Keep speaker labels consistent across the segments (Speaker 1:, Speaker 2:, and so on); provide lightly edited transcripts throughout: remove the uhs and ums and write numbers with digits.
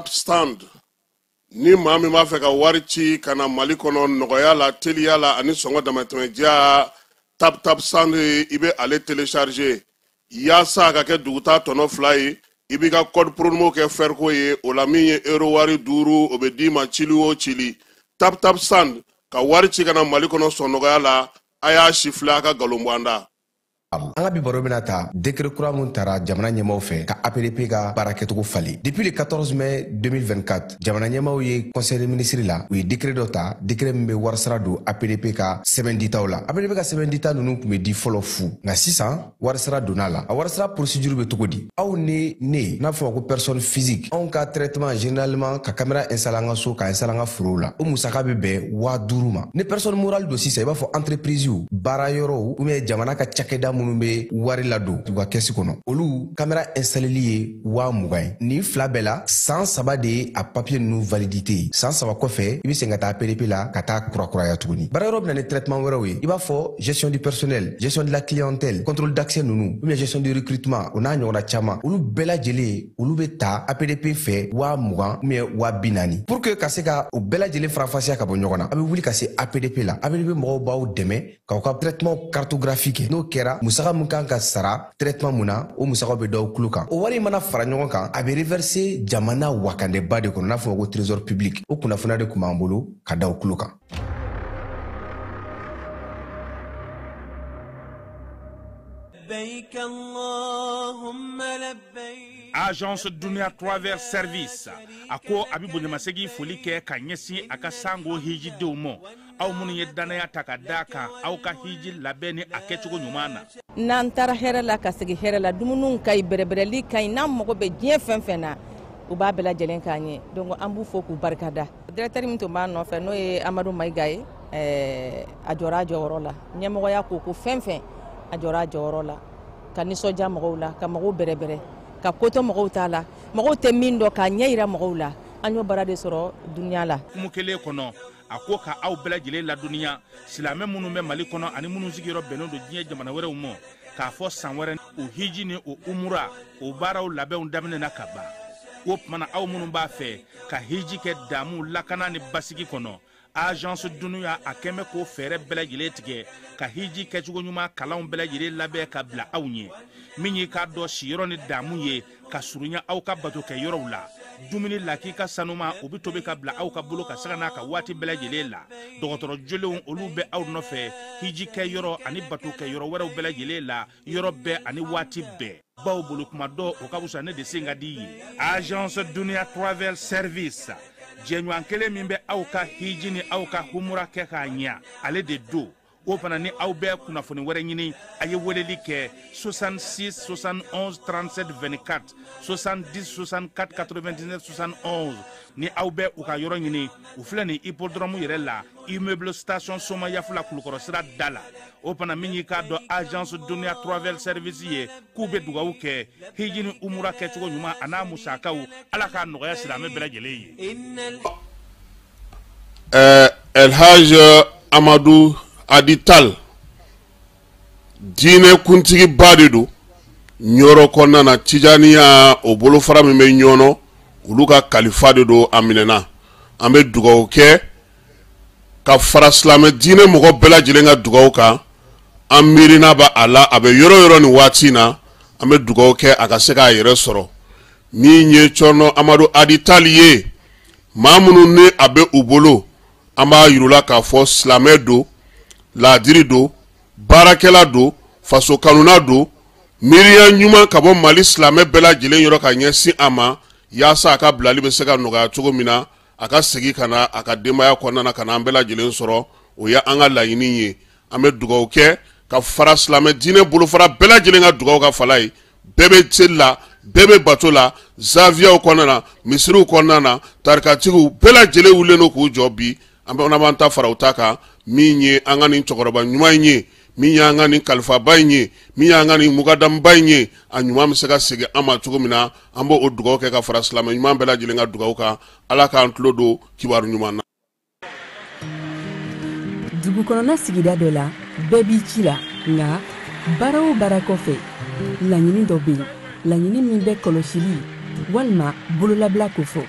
Speaker 1: Send. Ni maa min b'a fɛ ka wari ci ka na Mali kɔnɔ nɔgɔya la, teliya la ani sɔngɔ damatɛmɛdiya, Tap Tap Send, i bɛ ale télécharger yaasa a ka kɛ dugutaa tɔnɔ 2 ye. I b'i ka code promo kɛ Ferco ye, o la min ye euro wari 5, o bɛ d'i ma cili o cili. Tap Tap Send ka wari ci ka na Mali kɔnɔ sɔn nɔgɔya la, a y'a sifilɛ a ka nkalon bɔ an da.
Speaker 2: An ka bi baro bɛna ta décret kura mun tara jamana ɲɛmaw fɛ ka APDP ka baara kɛcogo falen. Depuis le 14 mai 2024, jamana ɲɛmaw ye conseil des ministres la, u ye décret dɔ ta, décret min bɛ warisara don APDP ka sɛbɛn ditaw la. APDP ka sɛbɛn dita ninnu tun bɛ di fɔlɔ fu, nka sisan warisara donna la. A warisara procédure bɛ cogo di? Aw ni ne, n'a fɔ ko personne physique, anw ka traitement généralement ka caméra installer an ka so, ka installer an ka forow la, o musaka bɛ bɛn 5000 ma. Ni personne morale don sisan, i b'a fɔ entreprise, baara yɔrɔw ou bien jamana ka cakɛda minnu bɛ wari ladon u ka kɛsi kɔnɔ, olu caméra installeli ye 20 000 ye. Nin fila bɛɛ la, san 3 de ye a papier ninnu validité ye. San 3 kɔfɛ, i bɛ segin ka taa APDP la ka taa kurakuraya tuguni. Baara yɔrɔ bɛ na ni traitement wɛrɛw ye, i b'a fɔ gestion du personnel, gestion de la clientèle, contrôle d'accès ninnu, ou bien gestion du recrutement, o n'a ɲɔgɔnna caman. Olu bɛɛ lajɛlen, olu bɛ ta APDP fɛ 20 000 ou bien 40 000. Pour que ka se ka o bɛɛ lajɛlen faranfasiya ka bɔ ɲɔgɔn na, a bɛ wuli ka se APDP la. APDP mɔgɔw b'aw dɛmɛ k'aw ka traitement cartographie kɛ. N'o kɛra, musaka mun kan ka sara traitement mun na, o musakaw bɛ d'aw tulo kan. O wari mana fara ɲɔgɔn kan, a bɛ reverser jamana wakandeba de kɔnɔ, n'a fɔ ko trésor public. O kunnafoniya de tun b'an bolo ka d'aw tulo kan.
Speaker 3: Agence Dunia Travel Service a ko a bɛ bonyamasegin foli kɛ ka ɲɛsin a ka sango hijidenw ma, aw minnu ye danaya ta ka d'a kan aw ka hiji labɛn ni a kɛcogo ɲuman na.
Speaker 4: N'an taara hɛrɛ la ka segin hɛrɛ la, dumuniw ka ɲi, bɛrɛbɛrɛli ka ɲi, n'an mago bɛ diɲɛ fɛn fɛn na, u b'a bɛɛ lajɛlen k'an ye. Donc an b'u fo k'u barikada. Directeur min tun b'an nɔfɛ, n'o ye Amadu Mayiga ye, a jɔra a jɔyɔrɔ la. Ɲɛmɔgɔya ko ko fɛn fɛn, a jɔra a jɔyɔrɔ la, ka nisɔndiya mɔgɔw la, ka mɔgɔw bɛrɛbɛrɛ, ka ko to mɔgɔw ta la, mɔgɔw tɛ min dɔn k'a ɲɛ yira mɔgɔw la. An y'o baara de sɔrɔ dunuya la.
Speaker 3: Hukumu kelen kɔnɔ, a ko ka aw bɛɛ lajɛlen ladɔnniya, silamɛ minnu bɛ Mali kɔnɔ ani minnu sigiyɔrɔ bɛnnen don diɲɛ jamana wɛrɛw ma, k'a fɔ san wɛrɛ o hiji ni o umura o baaraw labɛnw daminɛna ka ban. O tuma na, aw minnu b'a fɛ ka hiji kɛ damu, lakana ni basigi kɔnɔ, Agence Dunuya a kɛn bɛ k'o fɛɛrɛ bɛɛ lajɛlen tigɛ ka hiji kɛcogo ɲuman kalanw bɛɛ lajɛlen labɛn ka bila aw ɲɛ. Min y'i k'a dɔn siyɔrɔ ni damu ye ka surunya aw ka bato kɛ yɔrɔw la, dumuni lakika sanuma, o bɛ tobi ka bila aw ka bolo ka saga n'a ka waati bɛɛ lajɛlen la. Dɔgɔtɔrɔ jolenw, olu bɛ aw nɔfɛ hiji kɛ yɔrɔ ani bato kɛ yɔrɔ wɛrɛw bɛɛ lajɛlen la, yɔrɔ bɛɛ ani waati bɛɛ, baw bolo kuma dɔ o ka fisa ne de sen ka di ye. Agence Dunia Travel Service, jɛɲɔgɔn kelen min bɛ aw ka hiji ni aw ka humura kɛ k'a ɲɛ, ale de don. O fana ni aw bɛ kunnafoni wɛrɛ ɲini, a ye weleli kɛ 66 71 37 24, 70 64 99 71. Ni aw bɛ u ka yɔrɔ ɲini, u filɛ nin hippodrome yɛrɛ la, immeuble station Somayafula, Kulukɔrɔ sira da la. O fana min y'i k'a dɔn Agence Dunia Travel Service ye, k'u bɛ dugawu kɛ hiji ni umura kɛcogo ɲuman a n'a musakaw, Ala k'a nɔgɔya silamɛ bɛɛ lajɛlen ye.
Speaker 1: Elhaj Amadu Adital, diinɛ kuntigiba de don Ɲɔrɔ kɔnɔna na. Tijaniya o bolofara min bɛ Ɲɔnɔ, olu ka kalifa de don. A minɛna, an bɛ dugawu kɛ ka fara silamɛ diinɛ mɔgɔ bɛɛ lajɛlen ka dugawu kan. An miirina b'a a la, a bɛ yɔrɔ yɔrɔ nin waati in na, an bɛ dugawu kɛ a ka se k'a yɛrɛ sɔrɔ. Min ye Cɔrɔnɔ Amadu Adital ye, maa minnu ni a bɛ u bolo, an b'a yir'u la k'a fɔ silamɛ don, laadiri don, baarakɛla don, faso kanuna don. Miiriya ɲuman ka bɔ Mali silamɛ bɛɛ lajɛlen yɔrɔ ka ɲɛsin a ma, yaasa a ka bilali bɛ se ka nɔgɔya cogo min na, a ka segin ka na a ka denbaya kɔnɔna na, ka na an bɛɛ lajɛlen sɔrɔ. O ye an ka laɲini ye. An bɛ dugawu kɛ ka fara silamɛ diinɛ bolofara bɛɛ lajɛlen ka dugawu ka fala ye. Bɛɛ bɛ seli la, bɛɛ bɛ bato la, zaviyaw kɔnɔna na, misiriw kɔnɔna na, tarikatigiw bɛɛ lajɛlen wulilen don k'u jɔ bi. An bɛ b'an ta fara u ta kan. Min ye an ka nin cɛkɔrɔba ɲuman in ye, min y'an ka nin kalifaba in ye, min y'an ka nin mugadamuba in ye, a ɲuman bɛ se ka segin an ma cogo min na, an b'o o dugawu kɛ ka fara silamɛ ɲuman bɛɛ lajɛlen ka dugawu kan. Ala k'an tulo don kibaru ɲuman na.
Speaker 5: Dugu kɔnɔna sigida dɔ la, bɛɛ b'i ci la, nka baara o baara kɔfɛ, laɲini dɔ bɛ yen, laɲini min bɛ kɔlɔsili walima bololabila kofɔ.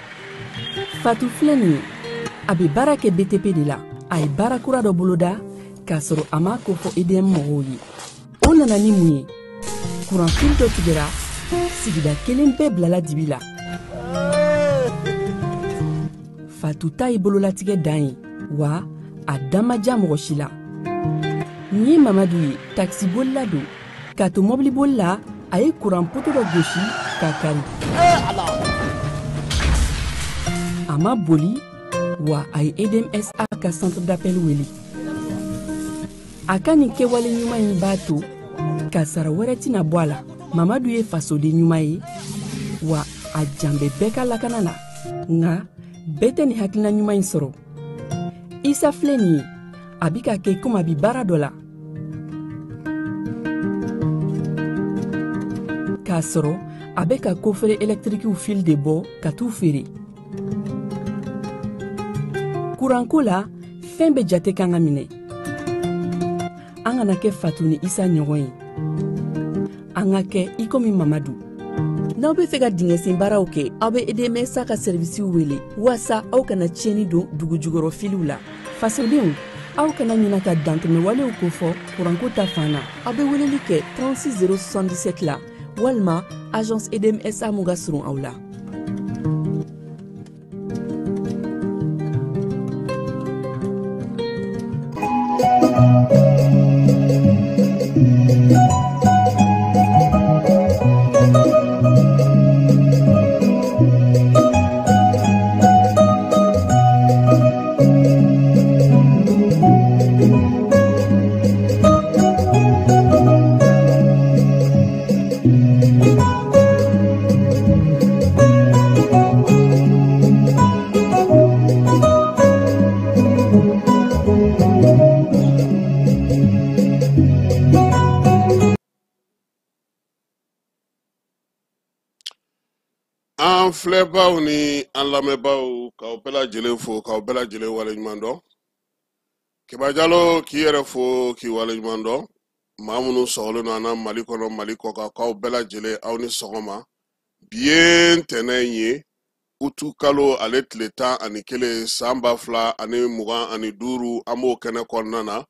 Speaker 5: Fatu filɛ nin ye, a bɛ baara kɛ BTP de la. A ye baara kura dɔ boloda k'a sɔrɔ a m'a kofɔ EDM mɔgɔw ye. O nana ni mun ye? Kuranfili dɔ tigɛra, sigida kelen bɛɛ bilala dibi la. Fatu ta ye bololatigɛ dan ye, wa a da ma diya mɔgɔ si la. Nin ye Mamadu ye, takisibolila don. K'a to mɔbiliboli la, a ye kuran poto dɔ gosi k'a kari. A ma boli, wa a ye EDMSA ka centre d'appel wele. A ka nin kɛwale ɲuman in b'a to kasara wɛrɛ tɛna bɔ a la. Mamadu ye fasoden ɲuman ye, wa a jan bɛ bɛɛ ka lakana la. Nka bɛɛ tɛ nin hakilina ɲuman in sɔrɔ. Isa filɛ nin ye, a bɛ ka kɛ komi a bɛ baara dɔ la, k'a sɔrɔ a bɛ ka kofere ɛlɛtirikiw fil de bɔ ka t'u feere. Kuranko la, fɛn bɛɛ jate kan ka minɛ. An kana kɛ Fatu ni Isa ɲɔgɔn ye, an ka kɛ i komi Mamadu. N'aw bɛ fɛ ka dingɛsen baaraw kɛ, aw bɛ EDMSA ka sɛrivisiw wele waasa aw kana tiɲɛni don dugu jukɔrɔ filiw la. Fasodenw, aw kana ɲina ka dantɛmɛwalew kofɔ kuranko ta fan na. Aw bɛ weleli kɛ 36 077 la walima agence EDMSA mun ka surun aw la.
Speaker 1: An filɛbaw ni an lamɛnbaw, k'aw bɛɛ lajɛlen fo, k'aw bɛɛ lajɛlen waleɲuman dɔn. Keba Jalo k'i yɛrɛ fo, k'i waleɲuman dɔn. Maa minnu sɔgɔlen don an na Mali kɔnɔ, Mali kɔkan, k'aw bɛɛ lajɛlen aw ni sɔgɔma. Bi ye ntɛnɛn ye, utu kalo ale tile 11 san 2025, an b'o kɛnɛ kɔnɔna na.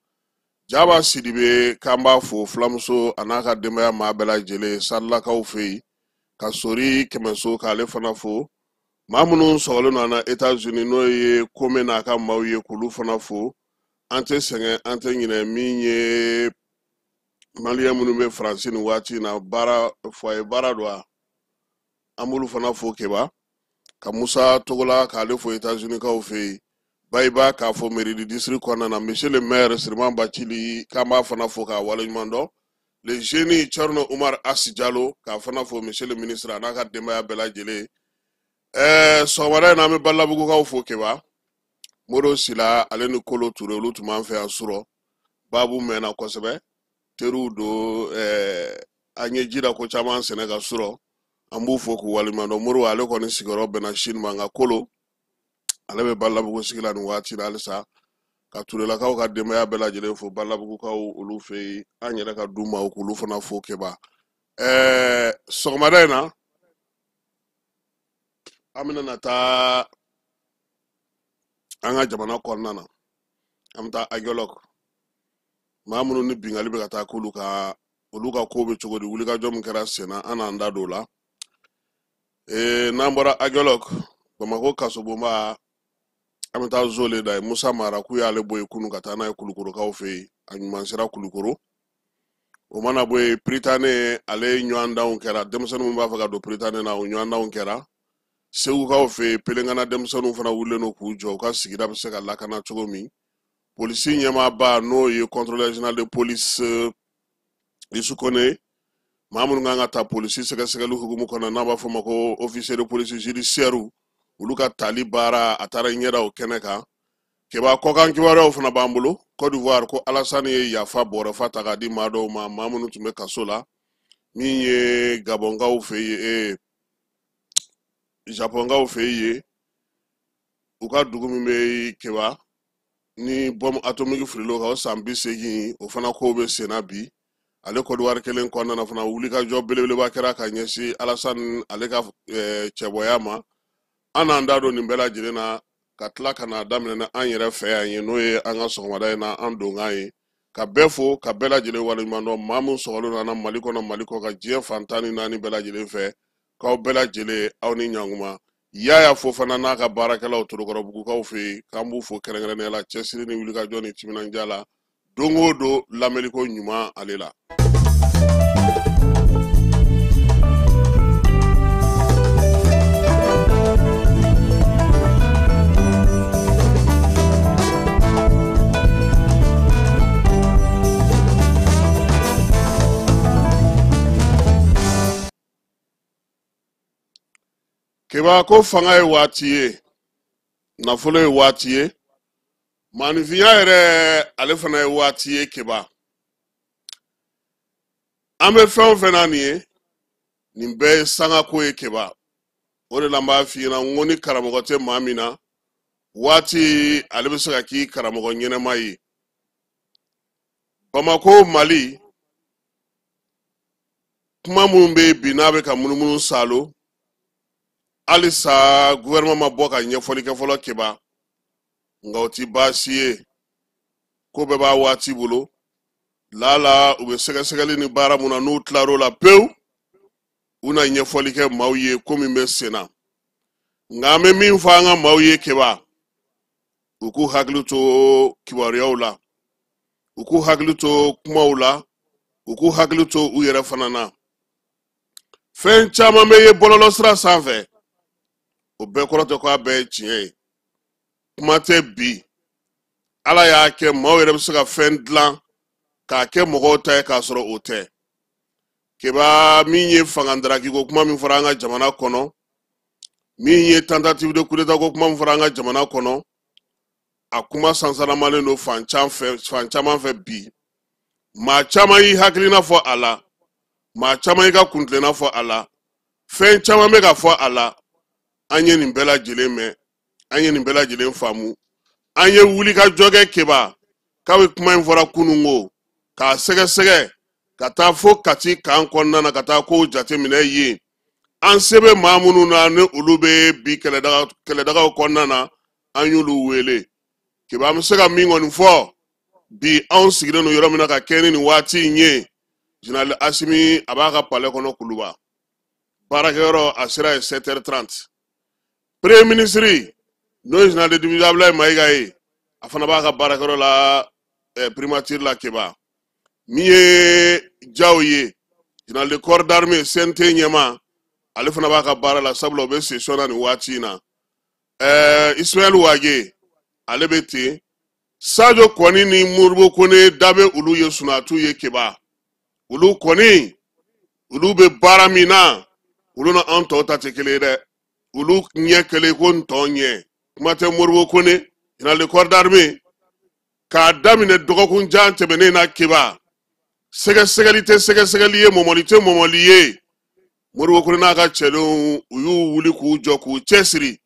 Speaker 1: Jaba Sidibe k'an b'a fo, fulamuso a n'a ka denbaya maa bɛɛ lajɛlen Sadilakaw fɛ yen, ka Sori Kɛmɛso k'ale fana fo. Maa minnu sɔgɔlen don an na États-Unis, n'o ye Kome n'a ka maaw ye, k'olu fana fo. An tɛ sɛgɛn, an tɛ ɲinɛ min ye maliyɛn minnu bɛ Faransi nin waati in na, baara foyer baara don wa, an b'olu fana fo. Keba ka Musa Togola k'ale fo États-Unis kaw fɛ yen, Bayiba k'a fɔ mairie du district kɔnɔna na, monsieur le maire Siriman Bacili k'an b'a fana fo k'a waleɲuman dɔn. Le génie Thierno Umar Asi Jalo k'a fana fo, monsieur le ministre a n'a ka denbaya bɛɛ lajɛlen. Sɔgɔmada in na, an bɛ Balabugukaw fo. Keba Moro Sila ale ni Kolo Ture, olu tun b'an fɛ yan surɔ, baabu mɛnna kosɛbɛ, teriw don. An ye ji da ko caman sɛnɛ ka surɔ, an b'u fo k'u waleɲuman dɔn. Moro ale kɔni sigiyɔrɔ bɛnna Sini ma, nka Kolo ale bɛ Balabugu sigi la nin waati la halisa. Ka Turelakaw ka denbaya bɛɛ lajɛlen fo, Balabugukaw olu fɛ yen, an yɛrɛ ka du maaw k'olu fana fo. Keba, sɔgɔmada in na, an bɛna na taa an ka jamana kɔnɔna na. An bɛ taa Aguelhok, maa minnu ni bingali bɛ ka taa k'olu ka, olu ka ko bɛ cogo di, wulikajɔ min kɛra sen na, an n'an da don o la. N'an bɔra Aguelhok, Bamakɔ kasobonba, an bɛ taa Zole da ye. Musa Mara k'u y'ale bɔ yen kunun ka taa n'a ye Kulukorokaw fɛ yen, a ɲuman sera Kulukoro. O mana bɔ yen, Prytanée ale ɲɔgɔndanw kɛra, denmisɛnnin minnu b'a fɛ ka don Prytanée na, o ɲɔgɔndanw kɛra. Segukaw fɛ yen, Pelenkana denmisɛnninw fana wulilen don k'u jɔ, u ka sigida bɛ se ka lakana cogo min. Polisi ɲɛmaaba, n'o ye contrôleur général de police Isu Kone, maa minnu kan ka ta polisi sɛgɛsɛgɛli hukumu kɔnɔ, n'a b'a fɔ o ma ko officier de police judiciaire, olu ka tali baara a taara ɲɛda o kɛnɛ kan. Keba, kɔkan kibaruyaw fana b'an bolo. Côte d'Ivoire ko Alassane ye yafa bɔrɛfa ta k'a di maa dɔw ma, maa minnu tun bɛ kaso la. Min ye Gabɔnkaw fɛ yen, Japonkaw fɛ yen, u ka dugu min bɛ Keba ni bombe atomique filil'o kan o san 80, o fana kow bɛ senna bi. Ale Côte d'Ivoire kelen kɔnɔna na fana, wulikajɔ belebeleba kɛra ka ɲɛsin Alassane ale ka cɛbɔya ma. An n'an da don nin bɛɛ lajɛlen na ka tila ka n'a daminɛ ni an yɛrɛ fɛ yan ye, n'o ye an ka sɔgɔmada in na an donkan ye, ka bɛɛ fo ka bɛɛ lajɛlen waleɲuman dɔn. Maa min sɔgɔlen don an na Mali kɔnɔ, Mali kɔ kan, diɲɛ fan 14 bɛɛ lajɛlen fɛ, k'aw bɛɛ lajɛlen aw ni ɲankuma. Yaya Fofana n'a ka baarakɛlaw Torokɔrɔbugukaw fɛ yen, k'an b'u fo kɛrɛnkɛrɛnnenya la cɛsiri ni wulikajɔ ni timinandiya la don o don lamɛnliko ɲuman ale la. Keba ko fanga ye waati ye, nafolo ye waati ye, maaninfinya yɛrɛ ale fana ye waati ye. Keba, an bɛ fɛn o fɛn na nin ye, nin bɛɛ ye sangako ye. Keba, o de la n b'a f'i ɲɛna n ko ni karamɔgɔ tɛ maa min na, waati ale bɛ se ka k'i karamɔgɔ ɲɛnɛma ye. Bamako, Mali, kuma minnu bɛ yen bi n'a bɛ ka munumunu salo, halisa gouvernement ma bɔ ka ɲɛfɔli kɛ fɔlɔ. Keba, nka o ti baasi ye, ko bɛɛ b'a waati bolo. Lala u bɛ sɛgɛsɛgɛli ni baara mun na, n'u tilar'o la pewu, u na ɲɛfɔli kɛ maaw ye ko min bɛ sen na. Nka an bɛ min fɔ an ka maaw ye, Keba, u k'u hakili to kibaruyaw la, u k'u hakili to kumaw la, u k'u hakili to u yɛrɛ fana na. Fɛn caman bɛ ye bɔlɔlɔsira sanfɛ, o bɛɛ kɔrɔ tɛ ko a bɛɛ ye tiɲɛ ye. Kuma tɛ bi, Ala y'a kɛ maaw yɛrɛ bɛ se ka fɛn dilan k'a kɛ mɔgɔw ta ye k'a sɔrɔ o tɛ. Keba, min ye fangandarakiko kuma min fɔra an ka jamana kɔnɔ, min ye tentative de coup d'état ko kuma min fɔra an ka jamana kɔnɔ, a kuma sansanamalen don fan caman fɛ bi. Maa caman y'i hakilina fɔ a la, maa caman y'i ka kuntilenna fɔ a la, fɛn caman bɛ ka fɔ a la. An ye nin bɛɛ lajɛlen mɛn, an ye nin bɛɛ lajɛlen faamu, an ye wulikajɔ kɛ. Keba, kabi kuma in fɔra kununko, k'a sɛgɛsɛgɛ ka taa fo Kati kan kɔnɔna na, ka taa kow jateminɛ yen. An se bɛ maa minnu na ni olu bɛ bi kɛlɛdagaw kɔnɔna na, an y'olu wele. Keba, an bɛ se ka min kɔni fɔ bi, anw sigilen don yɔrɔ min na ka kɛ ni nin waati in ye, Général Asimi a b'a ka palais kɔnɔ Kuluba, baarakɛyɔrɔ, a sera yen 7h30. Premier ministre, n'o ye général de division Abdoulaye Mayiga ye, a fana b'a ka baarakɛyɔrɔ la primature la. Keba, min ye Jaw ye, général de corps d'armée, CNT ɲɛmaa, ale fana b'a ka baara la, sabula o bɛ session na nin waati in na. Ismaël Wage, ale bɛ ten. Sadio kɔni ni Modibo Kone da bɛ olu ye, sunatu ye. Keba, olu kɔni, olu bɛ baara min na, olu na an tɔw ta tɛ kelen ye dɛ. Olu ɲɛ kelen ko ntɔn ɲɛ. Kuma tɛ Modibo Kone, général de corps d'armée, k'a daminɛ dɔgɔkun jan tɛmɛnen na. Keba, sɛgɛsɛgɛli tɛ sɛgɛsɛgɛli ye, mɔmɔli tɛ mɔmɔli ye, Modibo Kone n'a ka cɛdenw, u y'u wuli k'u jɔ k'u cɛsiri.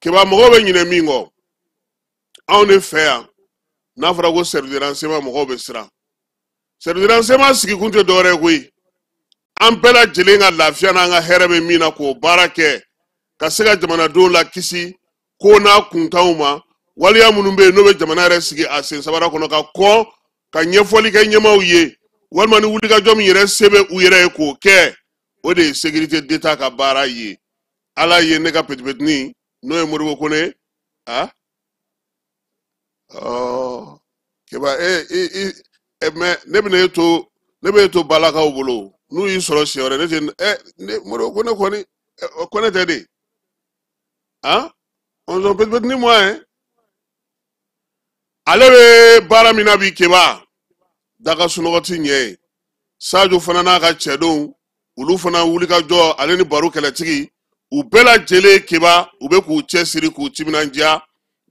Speaker 1: Keba, mɔgɔw bɛ ɲinɛ min kɔ, anw de fɛ yan, n'a fɔra ko service de renseignement, mɔgɔw bɛ siran. Service de renseignement sigikun tɛ dɔwɛrɛ ye koyi, an bɛɛ lajɛlen ka lafiya n'an ka hɛrɛ bɛ min na, k'o baara kɛ ka se ka jamanadenw lakisi ko n'a kuntanw ma, waleya minnu bɛ yen n'o bɛ jamana yɛrɛ sigi a sen sabara kɔnɔ, ka kɔn ka ɲɛfɔli kɛ ɲɛmaaw ye, walima ni wulikajɔ min yɛrɛ se bɛ u yɛrɛ ye k'o kɛ. O de ye sécurité d'État ka baara ye. Ala ye ne ka petipetini, n'o ye Modibo Kone, a ɔ Keba, e i i mɛ ne bɛna e to, ne bɛ e to balakaw bolo n'u y'i sɔrɔ siɲɛ wɛrɛ. Ne tɛ ɛ ne Modibo Kone kɔni, Kone tɛ de, han, on son petipetini moi hein. Ale bɛ baara min na bi, Keba, daga sunɔgɔ ti ɲɛ ye. Sadio fana n'a ka cɛdenw, olu fana wulikajɔ, ale ni baro kɛlɛtigi, u bɛɛ lajɛlen, Keba, u bɛ k'u cɛsiri k'u timinandiya.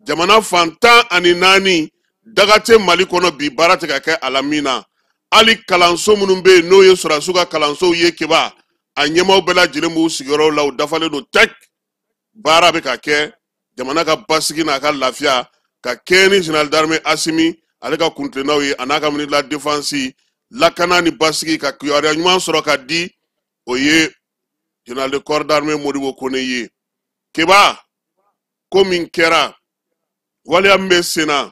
Speaker 1: Jamana fan 14, daga tɛ Mali kɔnɔ bi baara tɛ ka kɛ a la min na. Hali kalanso minnu bɛ yen n'o ye sɔrɔdasiw ka kalansow ye, Keba, a ɲɛmaaw bɛɛ lajɛlen b'u sigiyɔrɔw la, u dafalen don tɛk. Baara bɛ ka kɛ jamana ka basigi n'a ka lafiya ka kɛɲɛ ni général d'armée Asimi ale ka kuntilennaw ye, a n'a ka ministre de la défense. Lakana ni basigi ka kibaruya ɲuman sɔrɔ ka di, o ye général de corps d'armée Modibo Kone ye. Keba ko min kɛra, waleya min bɛ sen na,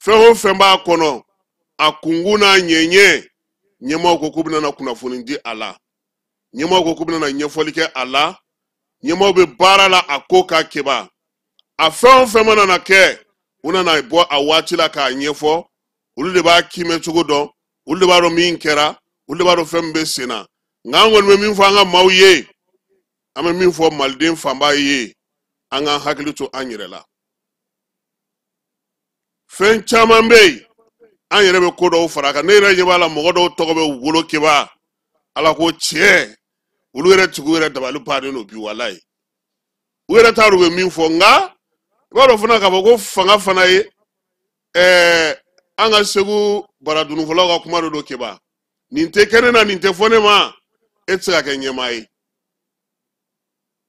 Speaker 1: fɛn o fɛn b'a kɔnɔ, a kunkun n'a ɲɛɲɛ, ɲɛmaaw ko k'u bɛna na kunnafoni di a la, ɲɛmaaw ko k'u bɛna na ɲɛfɔli kɛ a la, ɲɛmaaw bɛ baara la a ko kan. Keba a fɛn o fɛn mana na kɛ, u nana bɔ a waati la k'a ɲɛfɔ. Olu de b'a kiimɛ cogo dɔn, olu de b'a dɔn min kɛra, olu de b'a dɔn fɛn min bɛ sen na. Nka an kɔni bɛ min fɔ an ka maaw ye, an bɛ min fɔ maliden fanba ye, an k'an hakili to an yɛrɛ la. Fɛn caman bɛ yen, an yɛrɛ bɛ ko dɔw fara a kan. Ne yɛrɛ ɲɛ b'a la, mɔgɔ dɔw tɔgɔ bɛ u bolo. Keba, Ala ko tiɲɛ, olu yɛrɛ tigiw yɛrɛ dabali bannen don bi, walayi. U yɛrɛ t'a dɔn u bɛ min fɔ. Nka i b'a dɔn fana k'a fɔ ko fanga fana ye an ka Segu baradunufɔlaw ka kuma dɔ don. Keba, nin tɛ kɛ ne na, nin tɛ fɔ ne ma, e tɛ se ka kɛ ɲɛmaa ye.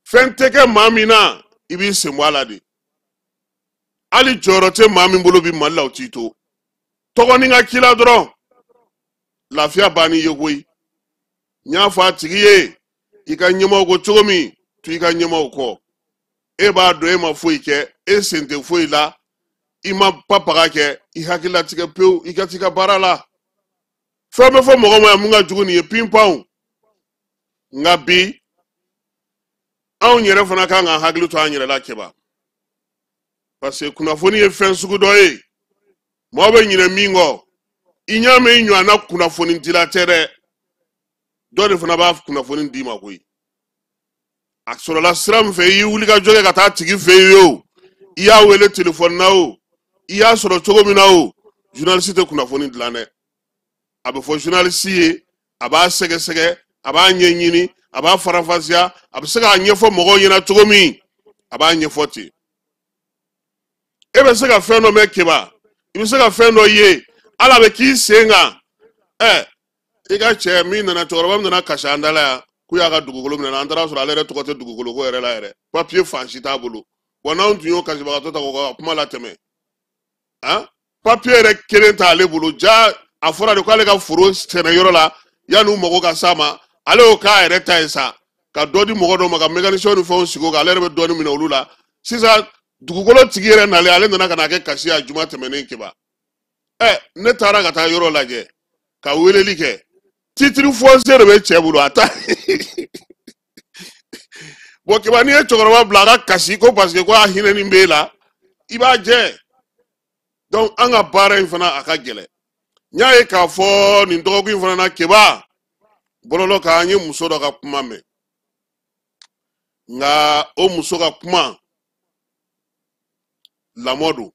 Speaker 1: Fɛn tɛ kɛ maa min na, i b'i sen bɔ a la de. Hali jɔyɔrɔ tɛ maa min bolo bi Mali la, o t'i to tɔgɔnin ka k'i la dɔrɔn, lafiya banni ye koyi. N y'a fɔ a tigi ye, i ka ɲɛmaaw ko cogo min, to i ka ɲɛmaaw kɔ. E b'a dɔn e ma foyi kɛ, e sen tɛ foyi la, i ma papaga kɛ, i hakili latigɛ pewu, i ka t'i ka baara la. Fɛn bɛ fɔ mɔgɔ ma yan mun ka jugu nin ye, pinpanw. Nka bi anw yɛrɛ fana kan k'an hakili to an yɛrɛ la, Keba, parce que kunnafoni ye fɛn sugu dɔ ye, maaw bɛ ɲinɛ min kɔ. I ɲa mɛn i ɲɔgɔnna kunnafoni dila tɛ dɛ, dɔ de fana b'a kunnafoni d'i ma koyi. A sɔrɔla sira min fɛ, i y'i wuli ka jɔ kɛ ka taa tigi fɛ yen o, i y'a wele telefɔni na o, i y'a sɔrɔ cogo min na o, journaliste tɛ kunnafoni dilan dɛ. A bɛ fɔ journaliste ye, a b'a sɛgɛsɛgɛ, a b'a ɲɛɲini, a b'a faranfasiya, a bɛ se k'a ɲɛfɔ mɔgɔw ɲɛna cogo min, a b'a ɲɛfɔ ten. E bɛ se ka fɛn dɔ mɛn, Keba, i bɛ se ka fɛn dɔ ye, ala bɛ k'i sen kan. I ka cɛ min nana, cɛkɔrɔba min nana kasi an da la yan k'u y'a ka dugukolo minɛ, an taara sɔrɔ ale yɛrɛ tɔgɔ tɛ dugukolo ko yɛrɛ la yɛrɛ, papiye fan si t'a bolo. Wa n'anw tun y'o kasibagatɔ ta k'o ka kuma latɛmɛ, han, papiye yɛrɛ kelen t'ale bolo. Ja a fɔra de k'ale ka foro sɛnɛ yɔrɔ la, yanni u mago ka s'a ma, ale y'o k'a yɛrɛ ta ye sa, ka dɔ di mɔgɔ dɔw ma, ka mécanicien ni fɛnw sigi o kan, ale yɛrɛ bɛ dɔɔnin minɛ olu la. Sisan dugukolo tigi yɛrɛ nalen, ale nana ka na kɛ kasi a juma tɛmɛnen. Keba, ne taara ka taa yɔrɔ lajɛ ka weleli kɛ, titre foncier de bɛ cɛ bolo, a ta bɔn. Keba, n'i ye cɛkɔrɔba bila a ka kasi ko parce que ko a hinɛni b'e la, i b'a jɛ. Donc an ka baara in fana a ka gɛlɛn. N y'a ye k'a fɔ nin dɔgɔkun in fana na, Keba, bɔlɔlɔ kan, an ye muso dɔ ka kuma mɛn. Nka o muso ka kuma, lamɔ don.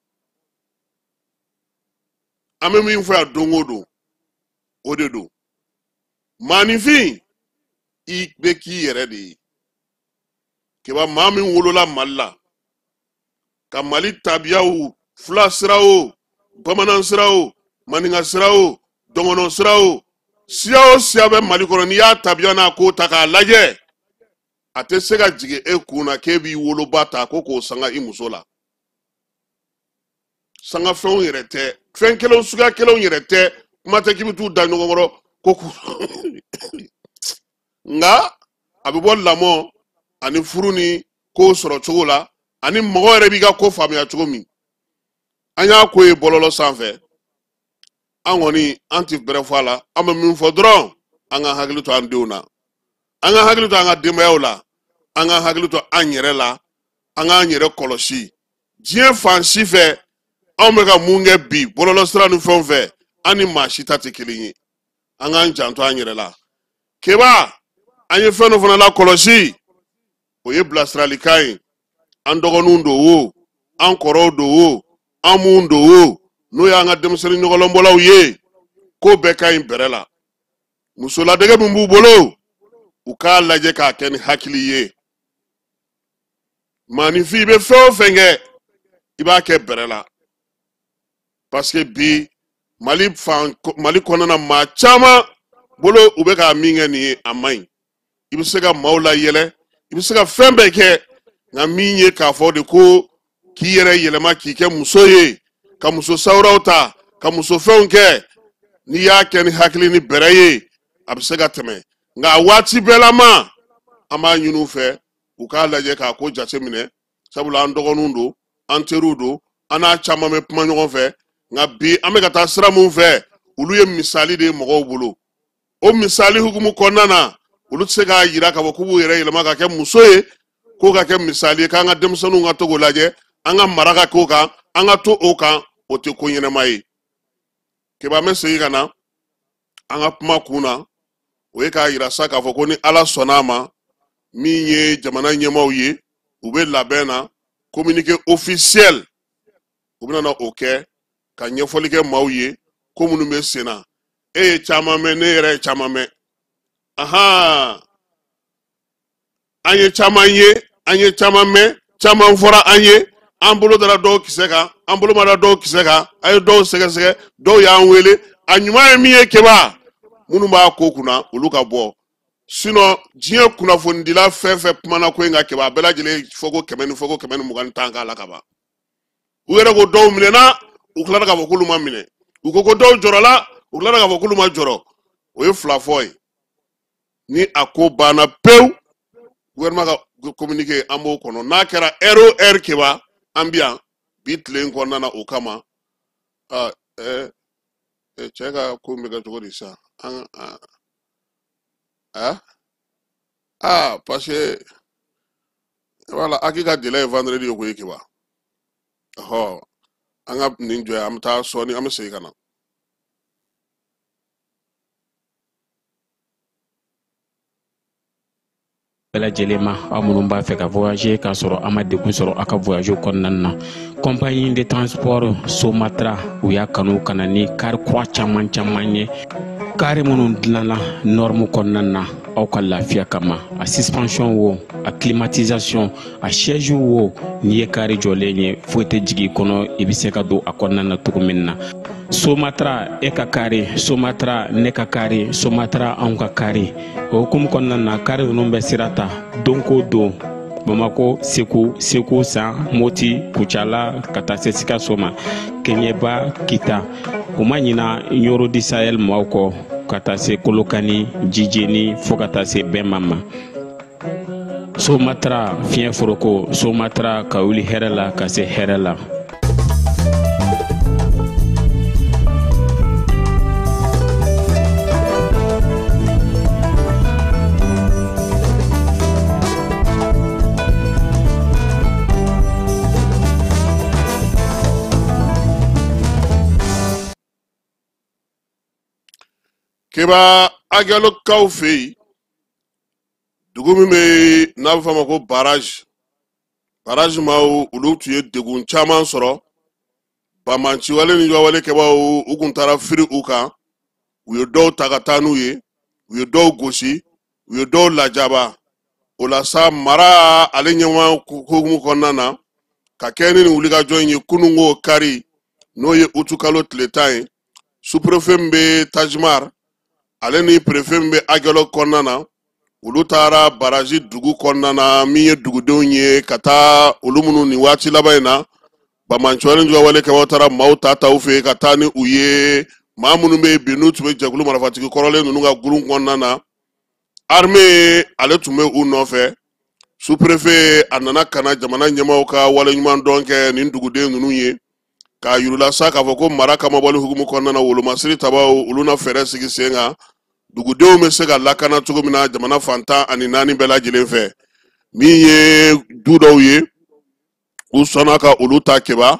Speaker 1: An bɛ min fɔ yan don o don, o de don. Maaninfin, i bɛ k'i yɛrɛ de ye. Keba, maa min wolola Mali la, ka Mali tabiyaw, fula sira o, bamanan sira o, maninka sira o, dɔngɔnɔ sira o, siya o siya bɛ Mali kɔnɔ, n'i y'a tabiya n'a ko ta k'a lajɛ, a tɛ se ka jigin e kun na k'e b'i woloba ta ko k'o sanga i muso la. Sangafɛnw yɛrɛ tɛ, fɛn kelenw suguya kelenw yɛrɛ tɛ, kuma tɛ k'i bɛ t'u da ɲɔgɔn kɔrɔ ko k'u. Nka a bɛ bɔ lamɔ ani furu ni ko sɔrɔ cogo la, ani mɔgɔ yɛrɛ b'i ka ko faamuya cogo min. An y'a ko ye bɔlɔlɔ sanfɛ, an kɔni an tɛ bɛrɛ fɔ a la. An bɛ min fɔ dɔrɔn, an ka hakili to an denw na, an ka hakili to an ka denbayaw la, an ka hakili to an yɛrɛ la, an k'an yɛrɛ kɔlɔsi. Diɲɛ fan si fɛ, anw bɛ ka mun kɛ bi bɔlɔlɔ sira ni fɛnw fɛ, an ni maa si ta tɛ kelen ye. An k'an janto an yɛrɛ la. Keba, an ye fɛn dɔ fana lakɔlɔsi, o ye bilasiralikan ye. An dɔgɔninw don o, an kɔrɔw don o, an mun don o, n'o y'an ka denmisɛnnin ɲɔgɔlɔnbɔlaw ye, ko bɛɛ ka ɲi bɛrɛ la. Musoladege min b'u bolo, u k'a lajɛ k'a kɛ ni hakili ye. Maaninfin, i bɛ fɛn o fɛn kɛ, i b'a kɛ bɛrɛ la, parce que bi Mali fan, Mali kɔnɔna, maa caman bolo, u bɛ ka min kɛ nin ye, a man ɲi. I bɛ se ka maaw layɛlɛ, i bɛ se ka fɛn bɛɛ kɛ, nka min ye k'a fɔ de ko k'i yɛrɛ yɛlɛma k'i kɛ muso ye, ka muso sawuraw ta, ka muso fɛnw kɛ, n'i y'a kɛ ni hakili ni bɛrɛ ye, a bɛ se ka tɛmɛ. Nka waati bɛɛ lama, an b'a ɲini u fɛ. U k'a lajɛ k'a ko jateminɛ, sabula an dɔgɔninw don, an teriw don, an n'a caman bɛ kuma ɲɔgɔn fɛ. Nka bi an bɛ ka taa sira mun fɛ, olu ye misali de ye mɔgɔw bolo. O misali hukumu kɔnɔna na, olu tɛ se k'a yira k'a fɔ k'u b'u yɛrɛ yɛlɛma ka kɛ muso ye, k'o ka kɛ misali ye k'an ka denmisɛnninw ka to k'o lajɛ, an ka mara ka k'o kan, an ka to o kan. O tɛ ko ɲɛnama ye. Keba, an bɛ segin ka na an ka kuma kun na, o ye k'a yira sa k'a fɔ ko ni Ala sɔnna a ma, min ye jamana ɲɛmaaw ye, u bɛ labɛn na communiqué officiel, u bɛna na o kɛ ka ɲɛfɔli kɛ maaw ye ko minnu bɛ sen na. E ye caman mɛn, ne yɛrɛ ye caman mɛn, ahan, an ye caman ye, an ye caman mɛn, caman fɔra an ye, an bolo dara dɔw kisɛ kan, an bolo ma da dɔw kisɛ kan, an ye dɔw sɛgɛsɛgɛ, dɔw y'an wele. A ɲuman ye min ye, Keba, minnu b'a ko kunna, olu ka bɔ. Sinon diɲɛ kunnafonidila fɛn fɛn kumana ko in kan, Keba, a bɛɛ lajɛlen fɔ ko 100 ni fɔ ko 120 k'a la ka ban. U yɛrɛ ko dɔw minɛna, u tilara k'a fɔ k'olu ma minɛ. U ko ko dɔw jɔrɔla, u tilara k'a fɔ k'olu ma jɔrɔ. O ye fila fɔ ye. Ni a ko banna pewu, gouvernement ka communiqué, an b'o kɔnɔ. N'a kɛra heure o heure, Keba, an bi yan bi tile in kɔnɔna na. O kama, aa, cɛ ka ko bɛ kɛ cogo di sisan? An aa aa, parce que voilà, aki ka délai ye vendredi ye koyi, Keba. Ɔhɔ, an ka nin jɔ yan, an bɛ taa sɔɔni, an bɛ segin ka na.
Speaker 6: Bɛɛ lajɛlen ma, aw minnu b'a fɛ ka voyager k'a sɔrɔ a ma degun sɔrɔ aw ka voyage kɔnɔna na, compagnie de transport Somatra, u y'a kanu ka na ni kari kura caman caman ye, kari minnu dilanna norme kɔnɔna na aw ka lafiya kama. A suspension wo, a climatisation, a siège wo, n'i ye kari jɔlen ye, foyi tɛ jigin i kɔnɔ, i bɛ se ka don a kɔnɔna na cogo min na. Somatra, e ka kari Somatra, ne ka kari Somatra, anw ka kari. O hukumu kɔnɔna na, kari ninnu bɛ sira ta don ko don Bamako, Segu, Segu San, Moti, Kucala, ka taa se Sikaso ma, Keɲeba, Kita. U ma ɲina Ɲoro di Sahel maaw kɔ, ka taa se Kolokani, Jijeni, fo ka taa se Bɛnma ma. Somatra, fiɲɛ foroko Somatra, ka wuli hɛrɛ la ka se hɛrɛ la.
Speaker 1: Keba, Aguelhokkaw fɛ yen, dugu min bɛ n'a bɛ fɔ a ma ko Barrage, Barrage maaw, olu tun ye degun caman sɔrɔ. Banbaanciwale ni wale kɛbaaw, u kun taara firi u kan, u ye dɔw ta ka taa n'u ye, u ye dɔw gosi, u ye dɔw lajaba. O la sa, mara ale ɲɛma hukumu kɔnɔna na, ka kɛ ni nin wulikajɔ in ye, kununko kari, n'o ye utukalo tile 10 ye, sous-préfet min bɛ Tajmar, ale ni préfet min bɛ Aguelhok kɔnɔna na, olu taara Barrage dugu kɔnɔna na, min ye dugudenw ye, ka taa olu minnu nin waati laban in na, banbaanciwale ni wale kɛbaaw taara maaw ta ta u fɛ yen ka taa ni u ye, maa minnu bɛ yen bi n'u tun bɛ jɛkulu marifatigi kɔrɔlen ninnu ka gurun kɔnɔna na. Armée ale tun bɛ u nɔfɛ. Sous-préfet a nana ka na jamana ɲɛmaaw ka waleɲuman dɔn kɛ nin duguden ninnu ye, k'a yirula sa k'a fɔ ko mara kamabɔli hukumu kɔnɔna na, wolomasiri tabaw, olu na fɛɛrɛ sigi sen kan, dugudenw bɛ se ka lakana cogo min na jamana fan 14 bɛɛ lajɛlen fɛ. Min ye du dɔw ye, u sɔnna ka olu ta, Keba,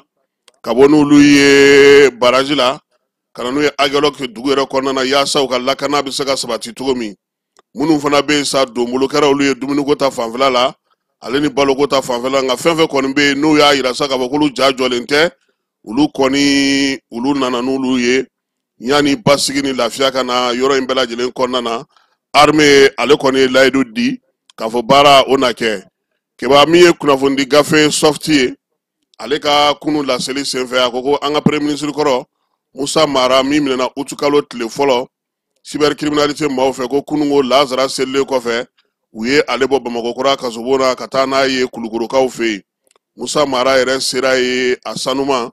Speaker 1: ka bɔ n'olu ye Barrage la ka na n'u ye Aguelhok dugu yɛrɛ kɔnɔna na, yaasa u ka lakana bɛ se ka sabati cogo min. Minnu fana bɛ yen sa, donbolo kɛra olu ye dumuniko ta fanfɛla la, ale ni baloko ta fanfɛla. Nka fɛn fɛn kɔni bɛ yen n'u y'a yira sa k'a fɔ k'olu ja jɔlen tɛ, olu kɔni, olu nana n'olu ye yanni basigi ni lafiya ka na yɔrɔ in bɛɛ lajɛlen kɔnɔna na. Armée ale kɔni ye layidu di k'a fɔ baara o na kɛ. Keba, min ye kunnafonidi gafe Soft ye, ale ka kunu laseli senfɛ, a ko ko an ka premier ministre kɔrɔ Musa Mara, min minɛna utukalo tile fɔlɔ cybercriminalité maaw fɛ, ko kununko lazara selilen kɔfɛ, u ye ale bɔ Bamakɔkura kasobon na ka taa n'a ye Kulukorokaw fɛ yen. Musa Mara yɛrɛ sera ye a sanuma.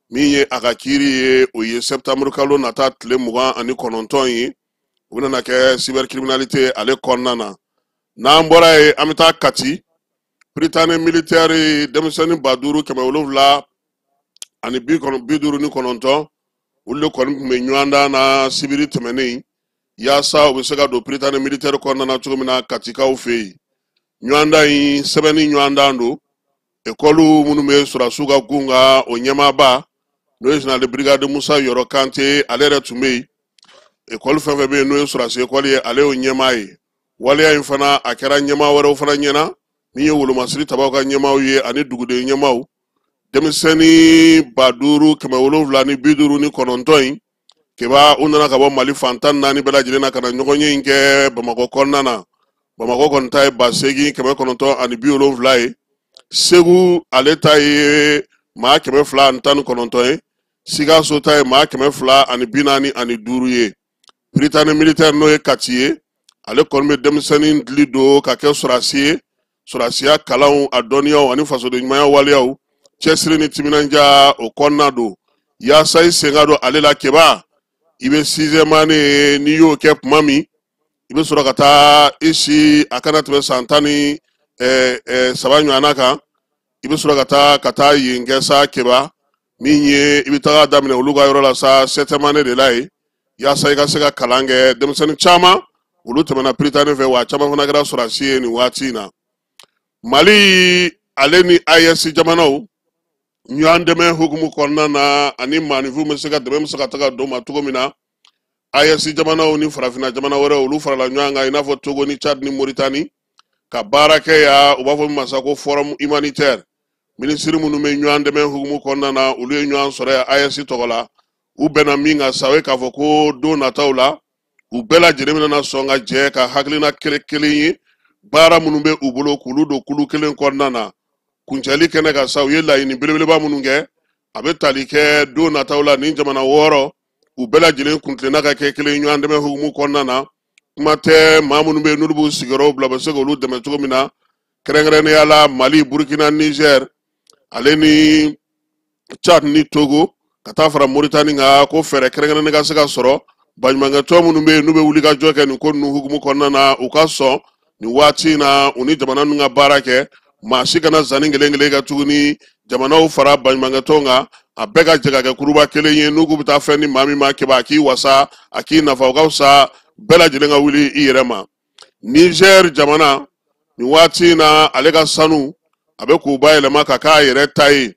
Speaker 1: Min ye a ka kiiri ye, o ye septembre kalo nata tile 29 ye, o bɛna kɛ cybercriminalité ale kɔnɔna na. N'an bɔra yen, an bɛ taa Kati. Prytanée militaire denmisɛnnin 5759, olu de kɔni tun bɛ ɲɔgɔndan na sibiri tɛmɛnen, yaasa u bɛ se ka don Prytanée militaire kɔnɔna na cogo min na Katikaw fɛ yen. Ɲɔgɔndan in, sɛbɛnni ɲɔgɔndan don. Ekɔliw minnu bɛ sɔrɔdasiw ka gun kan, o ɲɛmaaba, n'o ye général de brigade Musa Yɔrɔ Kante, ale yɛrɛ tun bɛ yen. Ekɔli fɛn fɛn bɛ yen n'o ye sɔrɔdasi ekɔli ye, ale y'o ɲɛmaa ye. Waleya in fana, a kɛra ɲɛmaa wɛrɛw fana ɲɛna, min ye wolomasiri tabaw ka ɲɛmaaw ye ani duguden ɲɛmaaw. Denmisɛnnin 5759 in keba, u nana ka bɔ Mali fan 14 bɛɛ lajɛlen na ka na ɲɔgɔnye in kɛ Bamakɔ kɔnɔna na. Bamakɔ kɔni ta ye 8970 ye. Segu, ale ta ye maa 219 ye. Sikaso ta ye maa 245 ye. Prytanée militaire, n'o ye Kati ye, ale kɔni bɛ denmisɛnnin dili don ka kɛ sɔrɔdasi ye. Sɔrɔdasiya kalanw, a dɔnniyaw ani fasoden ɲumanya waleyaw, cɛsiri ni timinanja, o kɔnɔna don. Yaasa i sen ka don ale la keba, i bɛ sixième année, n'i y'o kɛ tuma min, i bɛ sɔrɔ ka taa i si a kana tɛmɛ san 13 ɲɔgɔnna kan, i bɛ sɔrɔ ka taa yen kɛ sa keba. Min ye i bɛ taga daminɛ olu ka yɔrɔ la sa, septième année de la yen, yaasa i ka se ka kalan kɛ. Denmisɛnnin caman, olu tɛmɛna Prytanée fɛ, wa caman fana kɛra sɔrɔdasi ye nin waati in na. Mali ale ni AES jamanaw ɲɔgɔn dɛmɛ hukumu kɔnɔna na, ani maaninfinw bɛ se ka dɛmɛ bɛ se ka taga don ma cogo min na, AES jamanaw ni farafinna jamana wɛrɛw, olu farala ɲɔgɔn kan, i n'a fɔ Togo ni Tchad ni Mauritanie, ka baara kɛ ya. U b'a fɔ min ma sa ko forum humanitaire. Minisiri minnu bɛ ɲɔgɔn dɛmɛ hukumu kɔnɔna na, olu ye ɲɔgɔn sɔrɔ yan AES tɔgɔ la. U bɛnna min kan sa, o ye k'a fɔ ko don nataw la, u bɛɛ lajɛlen bɛna sɔn ka jɛ ka hakilina kelen kelen ye, baara minnu bɛ u bolo, k'olu don kulu kelen kɔnɔna na. Kuncɛli kɛnɛ kan sa, u ye laɲini belebeleba minnu kɛ, a bɛ tali kɛ don nataw la nin jamana 6, u bɛɛ lajɛlen kuntilenna ka kɛ kelen ɲɔgɔn dɛmɛ hukumu kɔnɔna na. Kuma tɛ maa minnu bɛ yen n'olu b'u sigiyɔrɔw bila, u bɛ se k'olu dɛmɛ cogo min na, kɛrɛnkɛrɛnnenya la Mali, Burukina, Niger ale ni Tchad ni Togo, ka taa fara Moritani kan, ko fɛɛrɛ kɛrɛnkɛrɛnnen ka se ka sɔrɔ baɲumankɛtɔn minnu bɛ yen n'u bɛ wuli ka jɔ kɛ nin ko ninnu hukumu kɔnɔna na, u ka sɔn nin waati in na u ni jamana ninnu ka baara kɛ. Maa si kana zanni kelen kelen kɛ tuguni. Jamanaw fara baɲumankɛtɔnw kan, a bɛɛ ka jɛ ka kɛ kuruba kelen ye. N'u k'u bɛ taa fɛn di maa min ma keba, a k'i wasa, a k'i nafa, o ka fisa bɛɛ lajɛlen ka wuli i yɛrɛ ma. Niger jamana, nin waati in na, ale ka sanu, a bɛ k'u bayɛlɛma ka k'a yɛrɛ ta ye.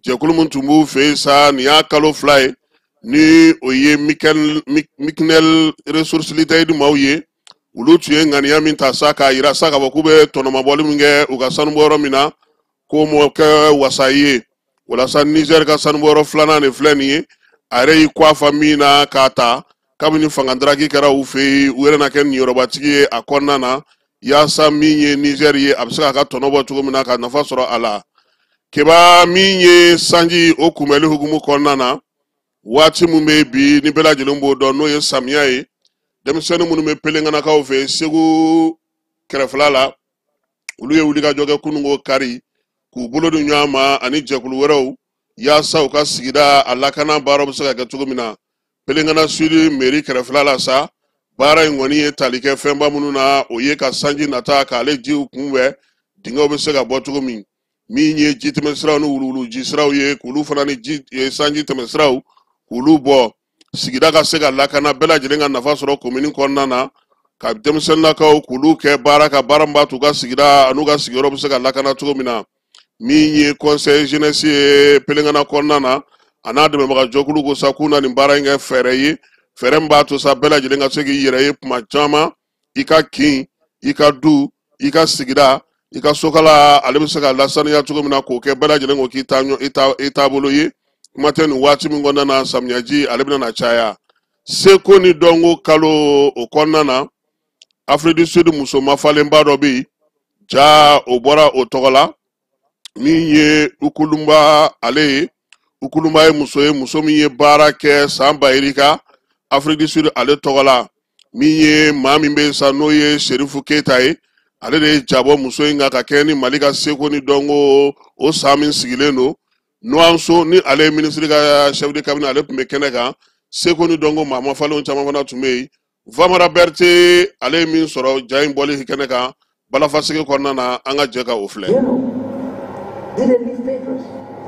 Speaker 1: Jɛkulu min tun b'u fɛ yen sa, nin y'a kalo 2 ye, ni o ye Mikel Ressources Limited maaw ye, olu tun ye ŋaniya min ta sa, k'a yira sa k'a fɔ k'u bɛ tɔnɔmabɔli min kɛ u ka sanubɔyɔrɔ min na, k'o m'o kɛ wasa ye. Walasa Niger ka sanubɔyɔrɔ filanan de filɛ nin ye, a yɛrɛ y'i kɔ a fa min na k'a ta kabini fanga daraki kɛra u fɛ yen, u yɛrɛ na kɛ niyɔrɔbatigi ye a kɔnɔna na, yaasa min ye Niger ye, a bɛ se k'a ka tɔnɔ bɔ cogo min na, ka nafa sɔrɔ a la keba. Min ye sanji, o kunbɛli hukumu kɔnɔna na, waati min bɛ bi ni bɛɛ lajɛlen b'o dɔn, n'o ye samiya ye, denmisɛnnin minnu bɛ Pelenkanakaw fɛ Segu kɛrɛfɛla la, olu ye wulikajɔ kɛ kununko kari, k'u bolo di ɲɔgɔn ma ani jɛkulu wɛrɛw, yaasa u ka sigida a lakana baaraw bɛ se ka kɛ cogo min na. Pelenkana Sud mairie kɛrɛfɛla la sa, baara in kɔni ye tali kɛ fɛnba minnu na, o ye ka sanji nata k'ale jiw kunbɛn, dingɛw bɛ se ka bɔ cogo min, min ye ji tɛmɛsiraw ni wuluwulu ji siraw ye, k'olu fana ni ji sanji tɛmɛsiraw, k'olu bɔ, sigida ka se ka lakana, bɛɛ lajɛlen ka nafa sɔrɔ komini kɔnɔna na, ka denmisɛnninlakaw k'olu kɛ baara ka baara min b'a to u ka sigida an'u ka sigiyɔrɔ bɛ se ka lakana cogo min na. Min ye conseil jeunesse ye Pelenkana kɔnɔna na, a n'a dɛmɛbaga jɛkulu ko sa k'u na nin baara in kɛ fɛɛrɛ ye, fɛɛrɛ min b'a to sa bɛɛ lajɛlen ka se k'i yɛrɛ ye tuma caman, i ka kin, i ka du, i ka sigida, i ka sokala, ale bɛ se ka lasaniya cogo min na, k'o kɛ bɛɛ lajɛlen ko k'i ta i taabolo ye. Kuma tɛ nin waati min kɔnɔna na, samiyaji ale bɛna na caya. Seko ni dɔnko kalo o kɔnɔna na, Afrique du Sud muso mafalenba dɔ bɛ yen, ja o bɔra o tɔgɔ la, min ye Ukulumba ale ye. Ukulumba ye muso ye, muso min ye baara kɛ san bayirika Afrique du Sud ale tɔgɔ la. Min ye maa min bɛ yen sa, n'o ye Serifu Keyita ye, ale de ye jabɔ muso in kan ka kɛ ni Mali ka seko ni dɔnko o san min sigilen don. Nuwanso ni ale ye minisiri ka chef de cabinet, ale tun bɛ kɛnɛ kan. Seko ni dɔnko maa mafalenw caman fana tun bɛ yen. Vamara Berete, ale ye min sɔrɔ ja in bɔli kɛnɛ kan, Balafasigi kɔnɔna na, an ka jɛ ka o filɛ.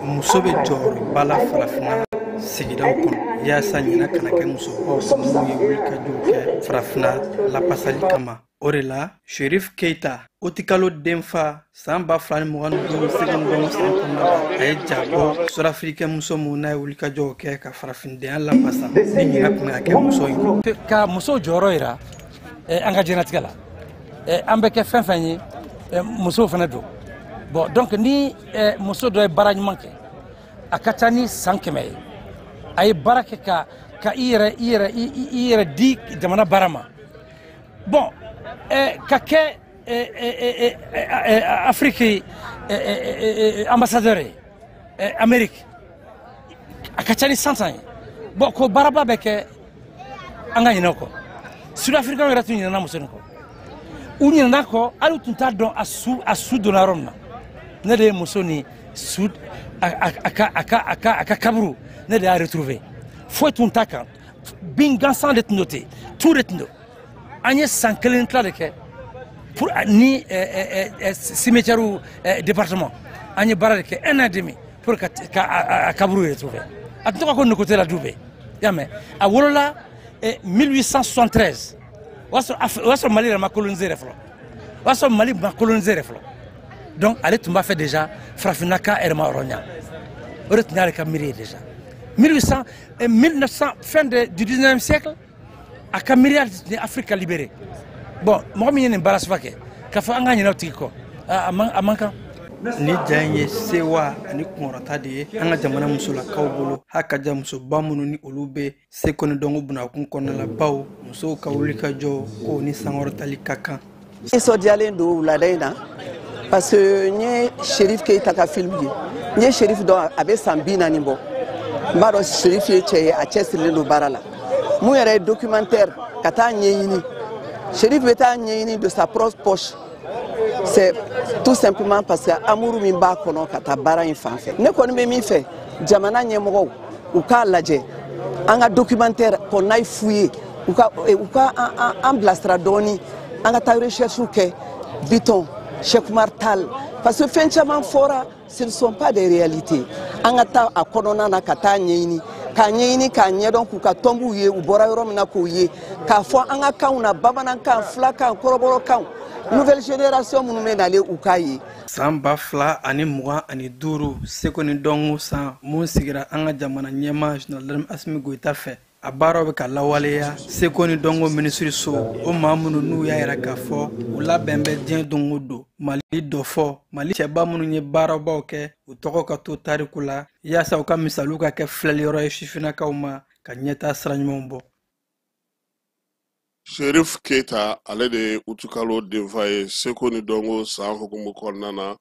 Speaker 7: Muso bɛ jɔyɔrɔba la Farafinna sigidaw kɔnɔ, yaasa ɲinɛ kana kɛ musobaw minnu ye wulikajɔw kɛ Farafinna lapasali kama. O de la, Sherif Keita, utikalo denfa, san 2025 segu dɔn san kɔnɔna la, a ye jabɔ sudafirikɛ muso mun n'a ye wulikajɔw kɛ ka farafindenya lapasa, ni ɲinɛ tun ka kɛ muso in.
Speaker 8: Ka muso jɔyɔrɔ yira an ka diɲɛlatigɛ la, an bɛ kɛ fɛn fɛn ye, musow fana don. Bon, donc ni muso dɔ ye baara ɲuman kɛ, a ka ca ni san 100 ye, a ye baara kɛ ka i yɛrɛ di jamana baara ma, bon, ka kɛ Afrique ambassadeur ye Amérique, a ka ca ni 100 ye. Bon, ko baaraba bɛ kɛ, an ka ɲinɛ o kɔ. Sud-Africain yɛrɛ tun ɲinɛna muso nin kɔ, u ɲinɛna kɔ, hali u tun t'a dɔn a su donna yɔrɔ min na. Ne de ye muso ni su a ka kaburu, ne de y'a retrouver. Foyi tun t'a kan, bin gansan de tun don ten, tu de tun don. An ye san kelen tila de kɛ pour ni cimetière département, an ye baara de kɛ un an et demi pour ka a kaburu retrouver. A tun tɔgɔ ko Nokotela Dube, i y'a mɛn? A wolola 1873, o y'a sɔrɔ Mali yɛrɛ ma coloniser yɛrɛ fɔlɔ, o y'a sɔrɔ Mali ma coloniser yɛrɛ fɔlɔ. Donc ale tun b'a fɛ déjà farafinna ka yɛrɛma hɔrɔnya, o de tun y'ale ka miiri ye déjà 1800, 1900, fin du 19e siècle. A ka miiriya tun ye Afrique ka libéré. Bon, mɔgɔ min ye nin baara suba kɛ, k'a fɔ an ka ɲinɛ o tigi kɔ, a man kan.
Speaker 7: Ni ja in ye sewa ani kunkɔrɔta de ye an ka jamana musolakaw bolo. Ha ka ja musoba minnu ni olu bɛ seko ni dɔnko bunakun kɔnɔna la, baw musow ka wulikajɔ ko ni sankɔrɔtali ka kan.
Speaker 9: Nisɔndiyalen don wulada in na parce que n ye Sherif Keita ka film ye. N ye Sherif dɔn, a bɛ san 40 bɔ. N b'a dɔn Sherif ye cɛ ye, a cɛsirilen don baara la. Mun yɛrɛ ye documentaire ka taa ɲɛɲini, Sherif bɛ taa ɲɛɲini de sa propre poche, c'est tout simplement parce que amour min b'a kɔnɔ ka taa baara in fan fɛ. Ne kɔni bɛ min fɛ, jamana ɲɛmɔgɔw u k'a lajɛ, an ka documentaire qu'on aille fouiller, u ka an bilasira dɔɔni, an ka taa recherche kɛ Biton, Cheikh Oumar Tall, parce que fɛn caman fɔra, ce ne sont pas des réalités. An ka taa a kɔnɔna na ka taa ɲɛɲini, k'a ɲɛɲini, k'a ɲɛdɔn, k'u ka tɔnbuw ye, u bɔra yɔrɔ min na, k'u ye, k'a fɔ an ka kanw na, bamanankan, filakan, kɔrɔbɔrɔkan, nouvelle génération minnu bɛ nalen, u k'a ye.
Speaker 7: San 2025, seko ni dɔnko san mun sigira an ka jamana ɲɛma général Asimi Goyita fɛ, a baaraw bɛ ka lawaleya seko ni dɔnko minisiriso. O maa minnu n'u y'a yira k'a fɔ u labɛn bɛ diɲɛ don o don, Mali dɔ fɔ, Mali cɛba minnu ye baarabaw kɛ, u tɔgɔ ka to tariku la, yaasa u ka misaliw ka kɛ filɛliyɔrɔ ye sifinnakaw ma ka ɲɛtaa sira ɲumanw bɔ.
Speaker 1: Sherif Keita, ale de ye utukalo denfa ye seko ni dɔnko san hukumu kɔnɔna na.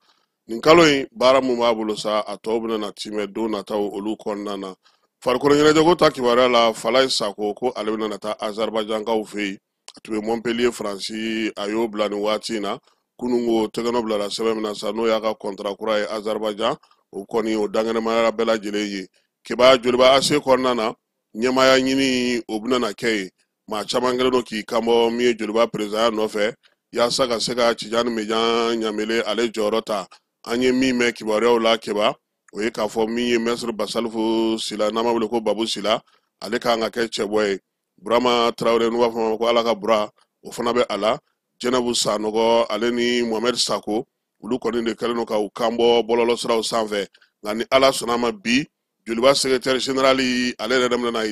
Speaker 1: Nin kalo in, baara mun b'a bolo sa, a tɔw bɛna na timɛ don nataw olu kɔnɔna na. Farikolo ɲɛnajɛko ta kibaruya la, Falaye Sako ko ale bɛna na taa Azerbaïdjankaw fɛ yen. A tun bɛ Montpellier, Faransi, a y'o bila nin waati in na. Kununko tɛgɛnɔ bilara sɛbɛn min na sa, n'o y'a ka contrat kura ye Azerbaïdjan, o kɔni o dankɛnɛmayara bɛɛ lajɛlen ye. Kiba Joliba AC kɔnɔna na, ɲɛmaaya ɲini o bɛna na kɛ yen. Maa caman kɛlen don k'i kanbɔ min ye Joliba perezidanya nɔfɛ, yaasa ka se ka Tidjane Mejan Ɲamele ale jɔyɔrɔ ta. An ye min mɛn kibaruyaw la Keba, o ye k'a fɔ min ye Maître Basalifu Sila, n'an b'a wele ko Babu Sila, ale kan ka kɛ cɛbɔ ye. Burama Tarawele, n'u b'a fɔ a ma ko Ala ka Bura, o fana bɛ a la. Jɛnɛbu Sanɔgɔ, ale ni Mohamɛd Sako, olu kɔni de kɛlen don ka u kan bɔ bɔlɔlɔsiraw sanfɛ. Nka ni Ala sɔnna a ma, bi Joliba secrétaire général ale yɛrɛ bɛna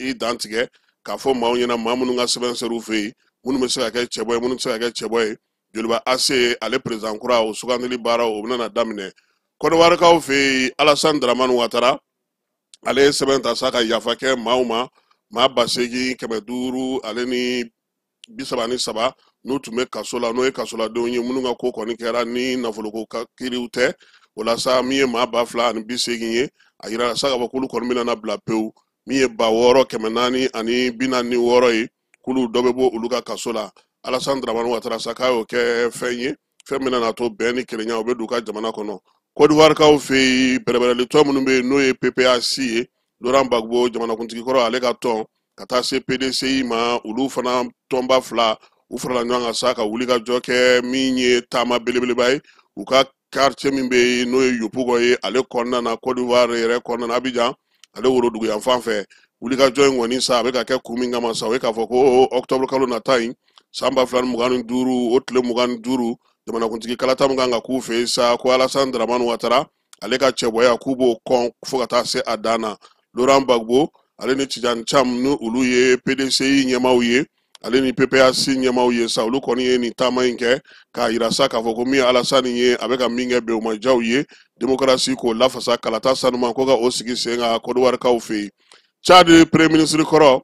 Speaker 1: i dan tigɛ k'a fɔ maaw ɲɛna, maa minnu ka sɛbɛn ser'u fɛ yen, minnu bɛ se ka kɛ cɛbɔ ye, minnu tɛ se ka kɛ cɛbɔ ye. Joliba AC ale président kura, o sugandili baaraw o bɛna daminɛ. Kɔdiwarikaw fɛ yen, Alassane Dramane Ouattara, ale ye sɛbɛn ta sa ka yafa kɛ maaw ma, maa 8533, n'u tun bɛ kaso la, n'o ye kasoladenw ye minnu ka ko kɔni kɛra ni nafoloko ka kiiriw tɛ. O la sa, min ye maa 2080 ye, a yira sa k'a fɔ k'olu kɔni bɛna bila pewu. Min ye 6446 ye, k'olu dɔ bɛ bɔ olu ka kaso la. Alassane Dramane Ouattara sa k'a y'o kɛ fɛn ye, fɛn min na to bɛn ni kelenya o bɛ don u ka jamana kɔnɔ. Kɔdiwarikaw fɛ yen, bɛrɛbɛrɛlitɔn minnu bɛ yen, n'o ye PPAC ye, Laurent Gbagbo jamanakuntigi kɔrɔ ale ka tɔn, ka taa se PDCI ma, olu fana tɔnba fila. U farala ɲɔgɔn kan sa ka wuli ka jɔ kɛ min ye taama belebeleba ye u ka quartier min bɛ yen n'o ye Yopougon ye, ale kɔnɔna na, Côte d'Ivoire yɛrɛ kɔnɔna na, Abidjan ale worodugu yan fan fɛ. Wulikajɔ in kɔni sa, a bɛ ka kɛ kun min kama sa, o ye k'a fɔ ko octobre kalo nata in, san 2025, o tile 25, jamanakuntigi kalata min kan ka k'u fɛ yen sa, ko Alassane Dramane Ouattara ale ka cɛbɔya k'u b'o kɔn fo ka taa se a dan na. Laurent Gbagbo ale ni Tidjane Thiam, ni olu ye PDCI ɲɛmaaw ye, ale ni PPAC ɲɛmaaw ye sa, olu kɔni ye nin taama in kɛ k'a yira sa k'a fɔ ko min ye Alassane ye, a bɛ ka min kɛ bɛn o ma diya u ye, démocratie k'o lafasa, kalata sanuman ko ka o sigi sen kan Côte d'Ivoire kaw fɛ yen. Tchad premier ministre kɔrɔ,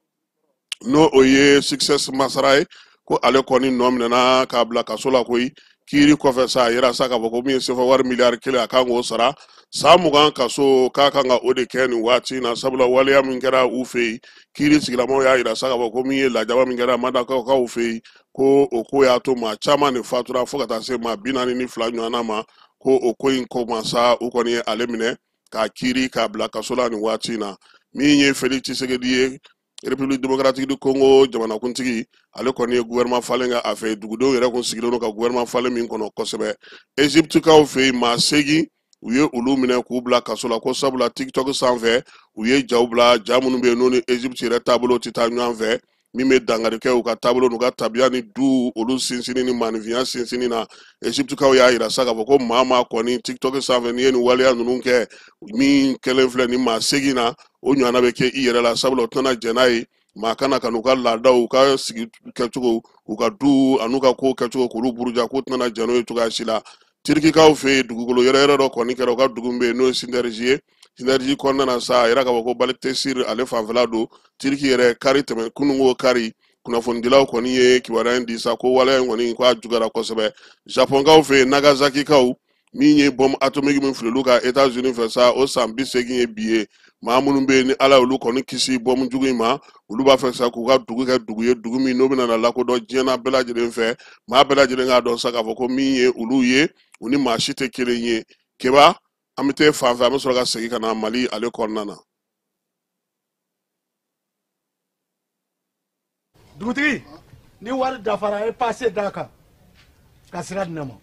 Speaker 1: n'o o ye Succès Masra ye, ko ale kɔni nɔ minɛna k'a bila kaso la koyi. Kiiri kɔfɛ sa, a yira sa k'a fɔ ko min ye sefa wari miliyari 1, a kan k'o sara, san 20 kaso k'a kan ka o de kɛ nin waati in na, sabula waleya min kɛra u fɛ yen, kiiri sigilamaw y'a yira sa k'a fɔ ko min ye lajaba min kɛra Madakaw fɛ yen, ko o ko y'a to maa caman de fatura fo ka taa se maa 42 ɲɔgɔnna ma. Ko o ko in ko ma sa, u kɔni ye ale minɛ k'a kiiri k'a bila kaso la nin waati in na. Min ye Félix Tshisekedi ye, République démocratique du Congo jamanakuntigi, ale kɔni ye gouvernement falen kɛ a fɛ, dugudenw yɛrɛ kun sigilen don ka gouvernement falen min kɔnɔ kosɛbɛ. Égyptekaw fɛ yen, maa 8, u ye olu minɛ k'u bila kaso la, ko sabula TikTok sanfɛ u ye jaw bila, ja minnu bɛ yen n'u ni Égypte yɛrɛ taabolo tɛ taa ɲɔgɔn fɛ, min bɛ dankari kɛ u ka taabolo n'u ka tabiya ni du olu sinsinni ni maanifinya sinsinni na. Égyptekaw y'a yira sa k'a fɔ ko maa maa kɔni TikTok sanfɛ n'i ye nin waleya ninnu kɛ, min kɛlen filɛ nin maa 8 na, o ɲɔgɔnna bɛ kɛ i yɛrɛ la, sabula u tɛna jɛn n'a ye maa kana ka n'u ka laadaw, u ka sigi kɛcogo, u ka du an'u ka kow kɛcogo k'olu buruja, k'u tɛna jɛn n'o ye cogoya si la. Tirikikaw fɛ yen, dugukolo yɛrɛ yɛrɛ dɔ kɔni kɛra u ka dugu min bɛ yen n'o ye Sinɛriji ye. Sinɛriji kɔnɔna na sa, a yira k'a fɔ ko Balikesir ale fanfɛla don, Tiriki yɛrɛ, kari tɛmɛ kununko kari, kunnafonidilaw kɔni ye kibaruya in di sa ko waleya in kɔni ko a juguyara kosɛbɛ. Japonkaw fɛ yen, Nagasakikaw, min ye bombe atomique min filil'u ka États-Unis fɛ sa, o san 80 ye bi ye. Maa minnu bɛ yen ni Ala y'olu kɔni kisi bombe jugu in ma, olu b'a fɛ sa k'u ka dugu kɛ dugu ye, dugu min n'o bɛna na lakodɔn diɲɛ na bɛɛ lajɛlen fɛ, maa bɛɛ lajɛlen k'a dɔn sa k'a fɔ ko min ye olu ye, u ni maa si tɛ kelen ye. Keba, an bɛ taa fan fɛ, an bɛ sɔrɔ ka segin ka na Mali ale kɔnɔna na.
Speaker 10: Dugutigi, ni wari dafara, e passe d'a kan ka sira di ne ma.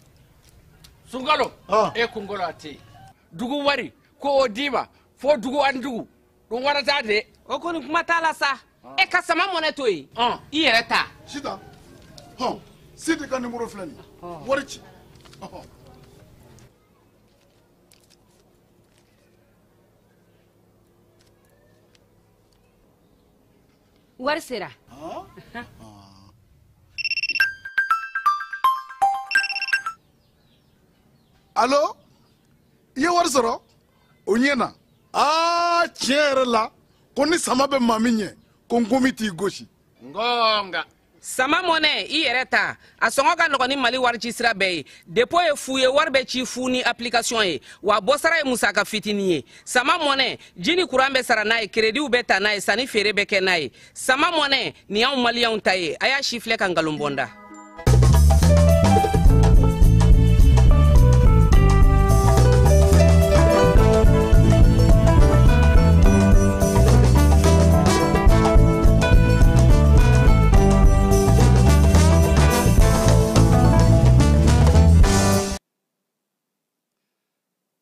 Speaker 11: Sunkalo, e kunkolo a tɛ yen. Dugu wari ko o d'i ma fo dugu ani dugu dun wara t'a de.
Speaker 4: O kɔni kuma t'a la sa. E ka sama mɔnɛ to yen, i yɛrɛ ta.
Speaker 10: Sitan, hɔn, Sidi ka nimoro filɛ nin ye, wari ci.
Speaker 4: Wari sera.
Speaker 10: Alo, i ye wari sɔrɔ? O ɲɛna. Aa, tiɲɛ yɛrɛ la, ko ni sama bɛ maa min ɲɛ, ko nkomi t'i gosi.
Speaker 11: Ngonga.
Speaker 4: Sama mɔnɛ, i yɛrɛ ta. A sɔngɔ ka nɔgɔn ni Mali wari ci sira bɛɛ ye. Dépôt ye fu ye, wari bɛ ci fu ni application ye. Wa bɔsara ye musaka fitinin ye. Sama mɔnɛ, ji ni kuran bɛ sara n'a ye, crédit bɛ ta n'a ye, sanni feere bɛ kɛ n'a ye. Sama mɔnɛ, nin y'anw maliyɛnw ta ye. A y'a si filɛ ka nkalon bɔ n da.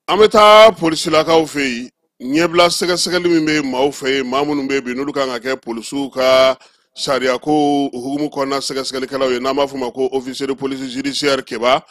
Speaker 1: An bɛ taa polisilakaw fɛ yen, ɲɛbila sɛgɛsɛgɛli min bɛ maaw fɛ yen, maa minnu bɛ bi n'olu kan ka kɛ polisiw ka sariyako hukumu kɔnɔna sɛgɛsɛgɛlikɛlaw ye, n'an b'a fɔ o ma ko officier de police judiciaire. Keba,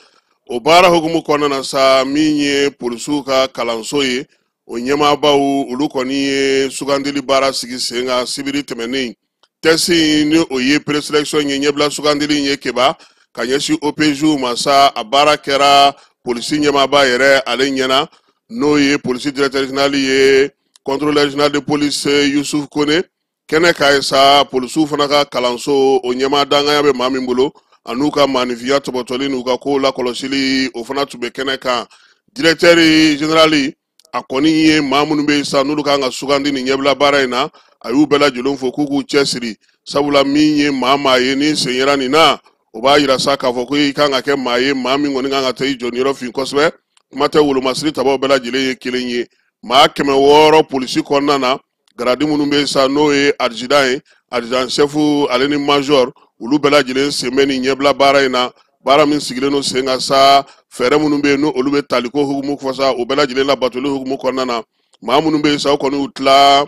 Speaker 1: o baara hukumu kɔnɔna na sa, min ye polisiw ka kalanso ye, o ɲɛmaabaw olu kɔni ye sugandili baara sigi sen kan sibiri tɛmɛnen. Test ni o ye présélection ye, ɲɛbila sugandili ye, Keba, ka ɲɛsin OPJ ma sa, a baara kɛra polisi ɲɛmaaba yɛrɛ ale ɲɛna, n'o ye polisi directeur général ye, contrôleur général de police Youssouf Kone kɛnɛ ka ye sa. Polisiw fana ka kalanso o ɲɛmaa danganya bɛ maa min bolo, an'u ka maanifinya tɔbɔtɔli n'u ka kow lakɔlɔsili, o fana tun bɛ kɛnɛ kan. Directeur général a kɔni ye maa minnu bɛ yen sa n'olu kan ka sugandi nin ɲɛbila baara in na, a y'u bɛɛ lajɛlen fo k'u k'u cɛsiri, sabula min ye maa maa ye ni sen yera nin na, o b'a yira sa k'a fɔ ko i kan ka kɛ maa ye, maa min kɔni kan ka taa i jɔ niyɔrɔ fin kosɛbɛ. Kuma tɛ, wolomasiri tabaw bɛɛ lajɛlen ye kelen ye. Maa 600 polisi kɔnɔna na, garadi minnu bɛ sa n'o ye adjudant ye, adjudant chef ale ni major, Olu bɛɛ lajɛlen sen bɛ nin ɲɛbila baara in na, baara min sigilen don sen kan sa. Fɛɛrɛ minnu bɛ yen n'o olu bɛ taliko hukumu fɔ sa, o bɛɛ lajɛlen labatoli hukumu kɔnɔna na. Maa minnu bɛ yen sa, o kɔni y'u tila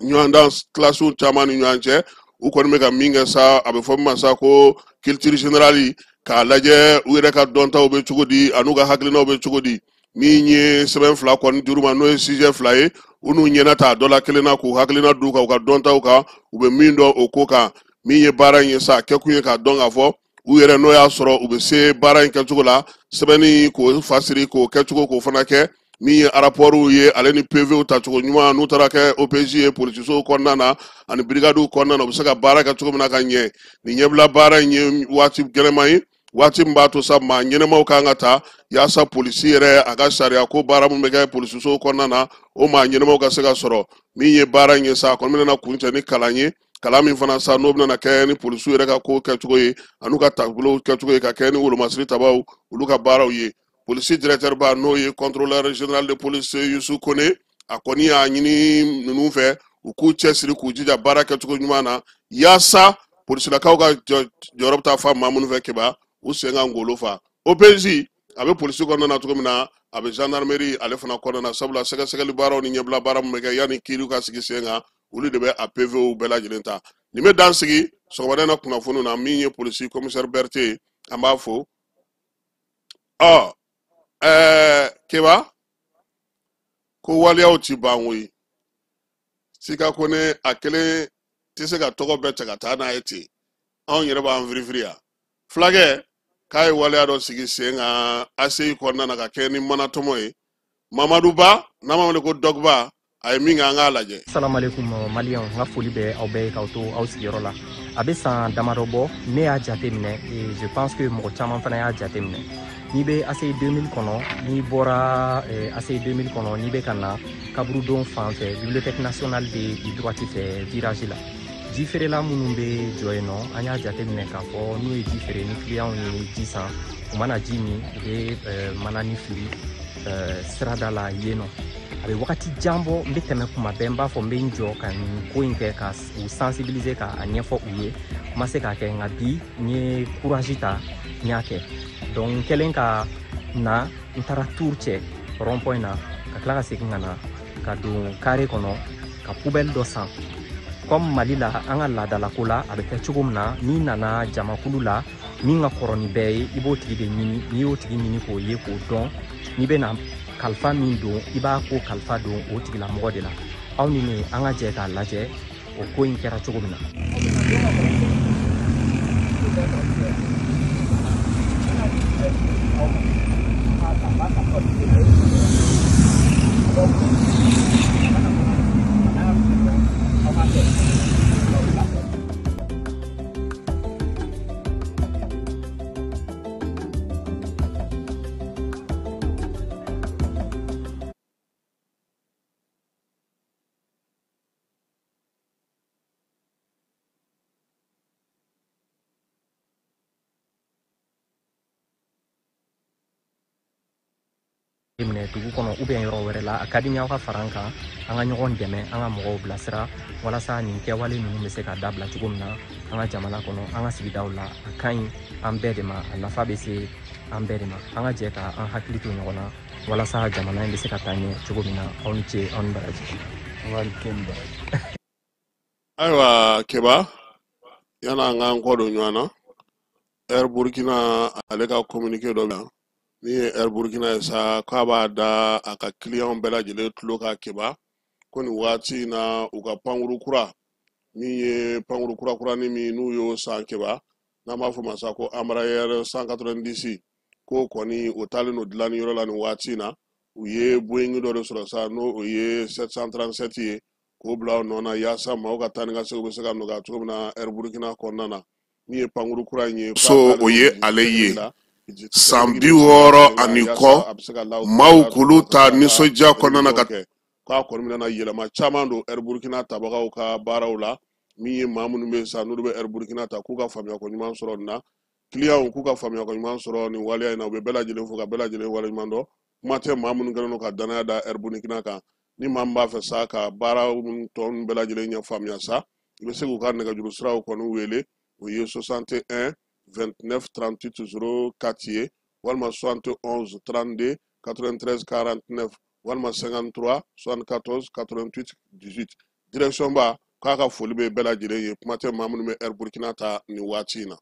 Speaker 1: ɲɔgɔndan kilasiw caman ni ɲɔgɔn cɛ. U kɔni bɛ ka min kɛ sa, a bɛ fɔ min ma sa ko culture générale, k'a lajɛ u yɛrɛ ka dɔntaw bɛ cogo di an'u ka hakilinaw bɛ cogo di. Min ye sɛbɛn 2 kɔni dir'u ma, n'o ye sujet 2 ye, u n'u ɲɛna ta dɔ la kelen na k'u hakilina d'u kan, u ka dɔntaw kan, u bɛ min dɔn o ko kan. Min ye baara in ye sa, a kɛkun ye k'a dɔn k'a fɔ u yɛrɛ n'o y'a sɔrɔ u bɛ se baara in kɛcogo la, sɛbɛnni k'o fasiri k'o kɛcogo k'o fana kɛ. Min ye rapportw ye ale ni PVw tacogo ɲuman, n'u taara kɛ OPJ ye polisisow kɔnɔna na ani brigadiw kɔnɔna na, u bɛ se ka baara kɛ cogo min na ka ɲɛ. Nin ɲɛbila baara in ye waati gɛlɛman ye, waati min b'a to sa maa ɲɛnɛmaw kan ka ta yaasa polisi yɛrɛ a ka sariya ko baara min bɛ kɛ polisisow kɔnɔna na, o maa ɲɛnɛmaw ka se ka sɔrɔ. Min ye baara in ye sa, a kɔni bɛna kuncɛ ni kalan ye, kalan min fana sa n'o bɛna kɛ ni polisiw yɛrɛ ka ko kɛcogo ye an'u ka taabolow kɛcogo ye, ka kɛ ni wolomasiri tabaw olu ka baaraw ye. Polisi directeur ba, n'o ye contrôleur général de police Youssou Kone, a kɔni y'a ɲini ninnu fɛ u k'u cɛsiri k'u jija baara kɛcogo ɲuman na, yaasa polisilakaw ka jɔyɔrɔ bɛ taa fa maa minnu fɛ Keba, u sen ka ngolo fa. OPJ a bɛ polisi kɔnɔna na cogo min na, a bɛ gendarmerie ale fana kɔnɔna na, sabula sɛgɛsɛgɛli baaraw ni ɲɛbila baara min bɛ kɛ yanni kiiriw ka sigi sen kan, olu de bɛ a PVw bɛɛ lajɛlen ta. Nin bɛ dan sigi sɔgɔmada in na kunnafoniw na. Min ye polisi commissaire Berthe, an b'a fo. Ɔ Keba, ko waleyaw ti ban koyi. Sika Kone a kelen tɛ se ka tɔgɔ bɛɛ ta ka taa n'a ye ten, anw yɛrɛ b'an firifiri yan. Fulakɛ k'a ye waleya dɔ sigi sen kan ACI kɔnɔna na ka kɛ ni manatɔmɔ ye. Mamadu Ba, n'an b'a wele ko Dɔgba, a ye min kɛ, an k'a lajɛ.
Speaker 12: Salamaleykum maliyɛnw, n ka foli bɛ aw bɛɛ ye k'aw to aw sigiyɔrɔ la. A bɛ san damadɔ bɔ, ne y'a jate minɛ, et je pense que mɔgɔ caman fana y'a jate minɛ. N'i bɛ ACI 2000 kɔnɔ, n'i bɔra ACI 2000 kɔnɔ, n'i bɛ ka na kaburudon fan fɛ, bibliothèque nationale bɛ i droite fɛ virage la. Ji feerela minnu bɛ jɔ yen nɔ, an y'a jate minɛ k'a fɔ n'u ye ji feere, ni clients ye ji san, u mana ji min, u bɛ manani fili sirada la yen nɔ. A bɛ wagati jan bɔ, n bɛ tɛmɛ kuma bɛɛ, n b'a fɔ n bɛ n jɔ ka nin ko in kɛ ka u sensibiliser, ka a ɲɛfɔ u ye. N ma se k'a kɛ, nka bi n ye courage ta, n y'a kɛ. Donc n kɛlen ka na, n taara tour cɛ rond point na, ka tila ka segin ka na ka don carré kɔnɔ ka poubelle dɔ san. Comme Mali la, an ka laadalako la, a bɛ kɛ cogo min na, n'i nana jamakulu la, min ka kɔrɔ ni bɛɛ ye, i b'o tigi de ɲini. N'i y'o tigi ɲini k'o ye k'o dɔn, n'i bɛna kalifa min don, i b'a ko kalifa don o tigilamɔgɔ de la. Aw ni ne, an ka jɛ k'a lajɛ o ko in kɛra cogo min na. Minɛ dugu kɔnɔ ou bien yɔrɔ wɛrɛ la, a ka di n ye aw ka fara an kan, an ka ɲɔgɔn dɛmɛ, an ka mɔgɔw bilasira walasa nin kɛwale ninnu bɛ se ka dabila cogo min na an ka jamana kɔnɔ, an ka sigidaw la. A ka ɲi an bɛɛ de ma, a nafa bɛ se an bɛɛ de ma. An ka jɛ ka an hakili to ɲɔgɔn na walasa jamana in bɛ se ka taa ɲɛ cogo min na. Aw ni ce, aw ni baraji.
Speaker 1: Ayiwa Keba, yan'an k'an kɔ don ɲɔgɔn na, Air Burkina ale ka communiqué dɔ bɛ yan. Min ye Air Burkina ye sa, k'a b'a da a ka client bɛɛ lajɛlen tulo kan Keba, ko nin waati in na u ka pankuru kura, min ye pankuru kura kuranin min n'u y'o san Keba, n'an b'a fɔ ma sa ko Embraer 190, k'o kɔni o taalen don dilanni yɔrɔ la nin waati in na. U ye Boeing dɔ de sɔrɔ sa, n'o o ye 737 ye, k'o bila o nɔ na yaasa maaw ka taa ni ka segin bɛ se ka nɔgɔya cogo min na Air Burkina kɔnɔna na. Min ye pankuru kura in ye,
Speaker 13: so o ye ale ye san 60 ani kɔ, maaw k'olu ta nisɔndiya kɔnɔna na ka
Speaker 1: k'a kɔni bɛna yɛlɛma caman don Air Burkina tabagaw ka baaraw la. Min ye maa minnu bɛ yen sa, n'olu bɛ Air Burkina ta, k'u ka faamuyako ɲuman sɔrɔ nin na, clients k'u ka faamuyako ɲuman sɔrɔ nin waleya in na. U bɛ bɛɛ lajɛlen fo ka bɛɛ lajɛlen waleɲuman dɔn. Kuma tɛ maa minnu kɛlen don ka danaya da Air Burkina kan. Ni maa min b'a fɛ sa ka baara minnu tɔ ninnu bɛɛ lajɛlen ɲɛ faamuya sa, i bɛ se k'u ka nɛgɛjuru siraw kɔni wele. O ye 61 29 38 04 ye, walima 71 32 93 49, walima 53 74 88 18. Direction ba k'a ka foli bɛ bɛɛ lajɛlen ye, kuma tɛ maa minnu bɛ Air Burkina ta nin waati in na.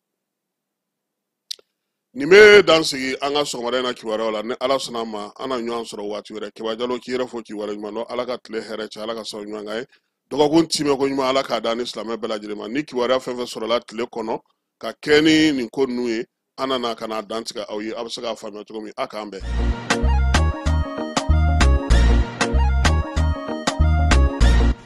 Speaker 1: Nin bɛ dan sigi an ka sɔgɔmada in na kibaruyaw la. Ni Ala sɔnna a ma, an na ɲɔgɔn sɔrɔ waati wɛrɛ. Keba Jalo k'i yɛrɛ fo k'i waleɲuman dɔn. Ala ka tile hɛrɛ cɛ, Ala ka sababu ɲuman k'an ye. Dɔgɔkun timɛ ko ɲuman, Ala k'a da ni silamɛ bɛɛ lajɛlen ma. Ni kibaruya fɛn fɛn sɔrɔla tile kɔnɔ ka kɛ ni nin ko ninnu ye, an nana ka na dantigɛ aw ye, aw bɛ se k'a faamuya cogo min. A k'an bɛn.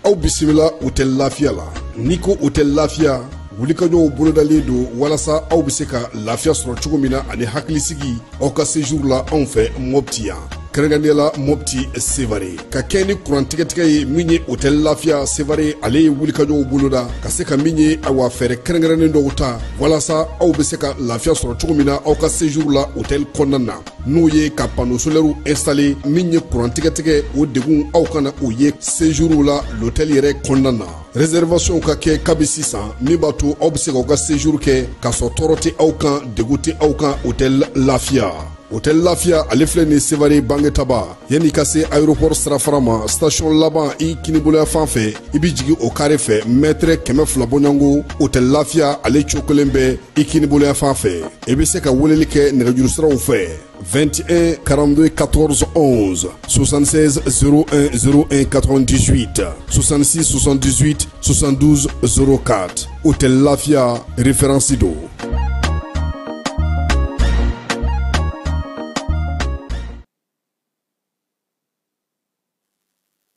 Speaker 14: Aw bisimila Hôtel Lafiya la. N'i ko Hôtel Lafiya, wulikajɔw bolodalen don walasa aw bɛ se ka lafiya sɔrɔ cogo min na ani hakilisigi aw ka séjour la anw fɛ Mopti yan, kɛrɛnkɛrɛnnenya la Mopti Sevare. Ka kɛ ni kuran tigɛtigɛ ye, min ye Hôtel Lafiya Sevare, ale ye wulikajɔw boloda ka se ka min ye, awa, fɛɛrɛ kɛrɛnkɛrɛnnen dɔw ta walasa aw bɛ se ka lafiya sɔrɔ cogo min na aw ka séjour la hôtel kɔnɔna na, n'o ye ka panneau solaire installé. Min ye kuran tigɛtigɛ, o degun aw kana o ye séjour la l'hôtel yɛrɛ kɔnɔna na. Réservation ka kɛ kabi sisan, min b'a to aw bɛ se k'aw ka séjour kɛ k'a sɔrɔ tɔɔrɔ tɛ aw kan, degun tɛ aw kan. Hôtel Lafiya, Hôtel Lafiya, ale filɛ nin Sevare Bangetaba, yanni ka se aéroport sirafara ma, station laban i kiniboloya fan fɛ, i bɛ jigin o carré fɛ, mètre 200 bɔɲɔgɔnko, Hôtel Lafiya ale cokolen bɛ i kiniboloya fan fɛ. I bɛ se ka weleli kɛ nɛgɛjuru siraw fɛ: 21 42 14 11, 76 01 01 98, 66 78 72 04. Hôtel Lafia, référence do.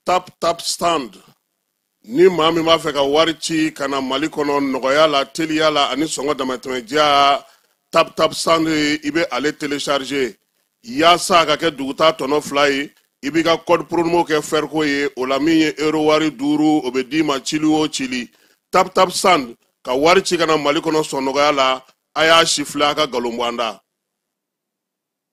Speaker 1: Tap Tap Send, ni maa min b'a fɛ ka wari ci ka na Mali kɔnɔ nɔgɔya la, teliya la ani sɔngɔ damatɛmɛdiya, Tap Tap Send, i bɛ ale télécharger yaasa a ka kɛ duguta tɔnɔ 2 ye. I b'i ka code promo kɛ fɛriko ye o la. Min ye euro wari 5, o bɛ d'i ma cili o cili. Tap Tap Send, ka wari ci ka na Mali kɔnɔ sɔn nɔgɔya la. A y'a si filɛ, a ka nkalon bɔ an da.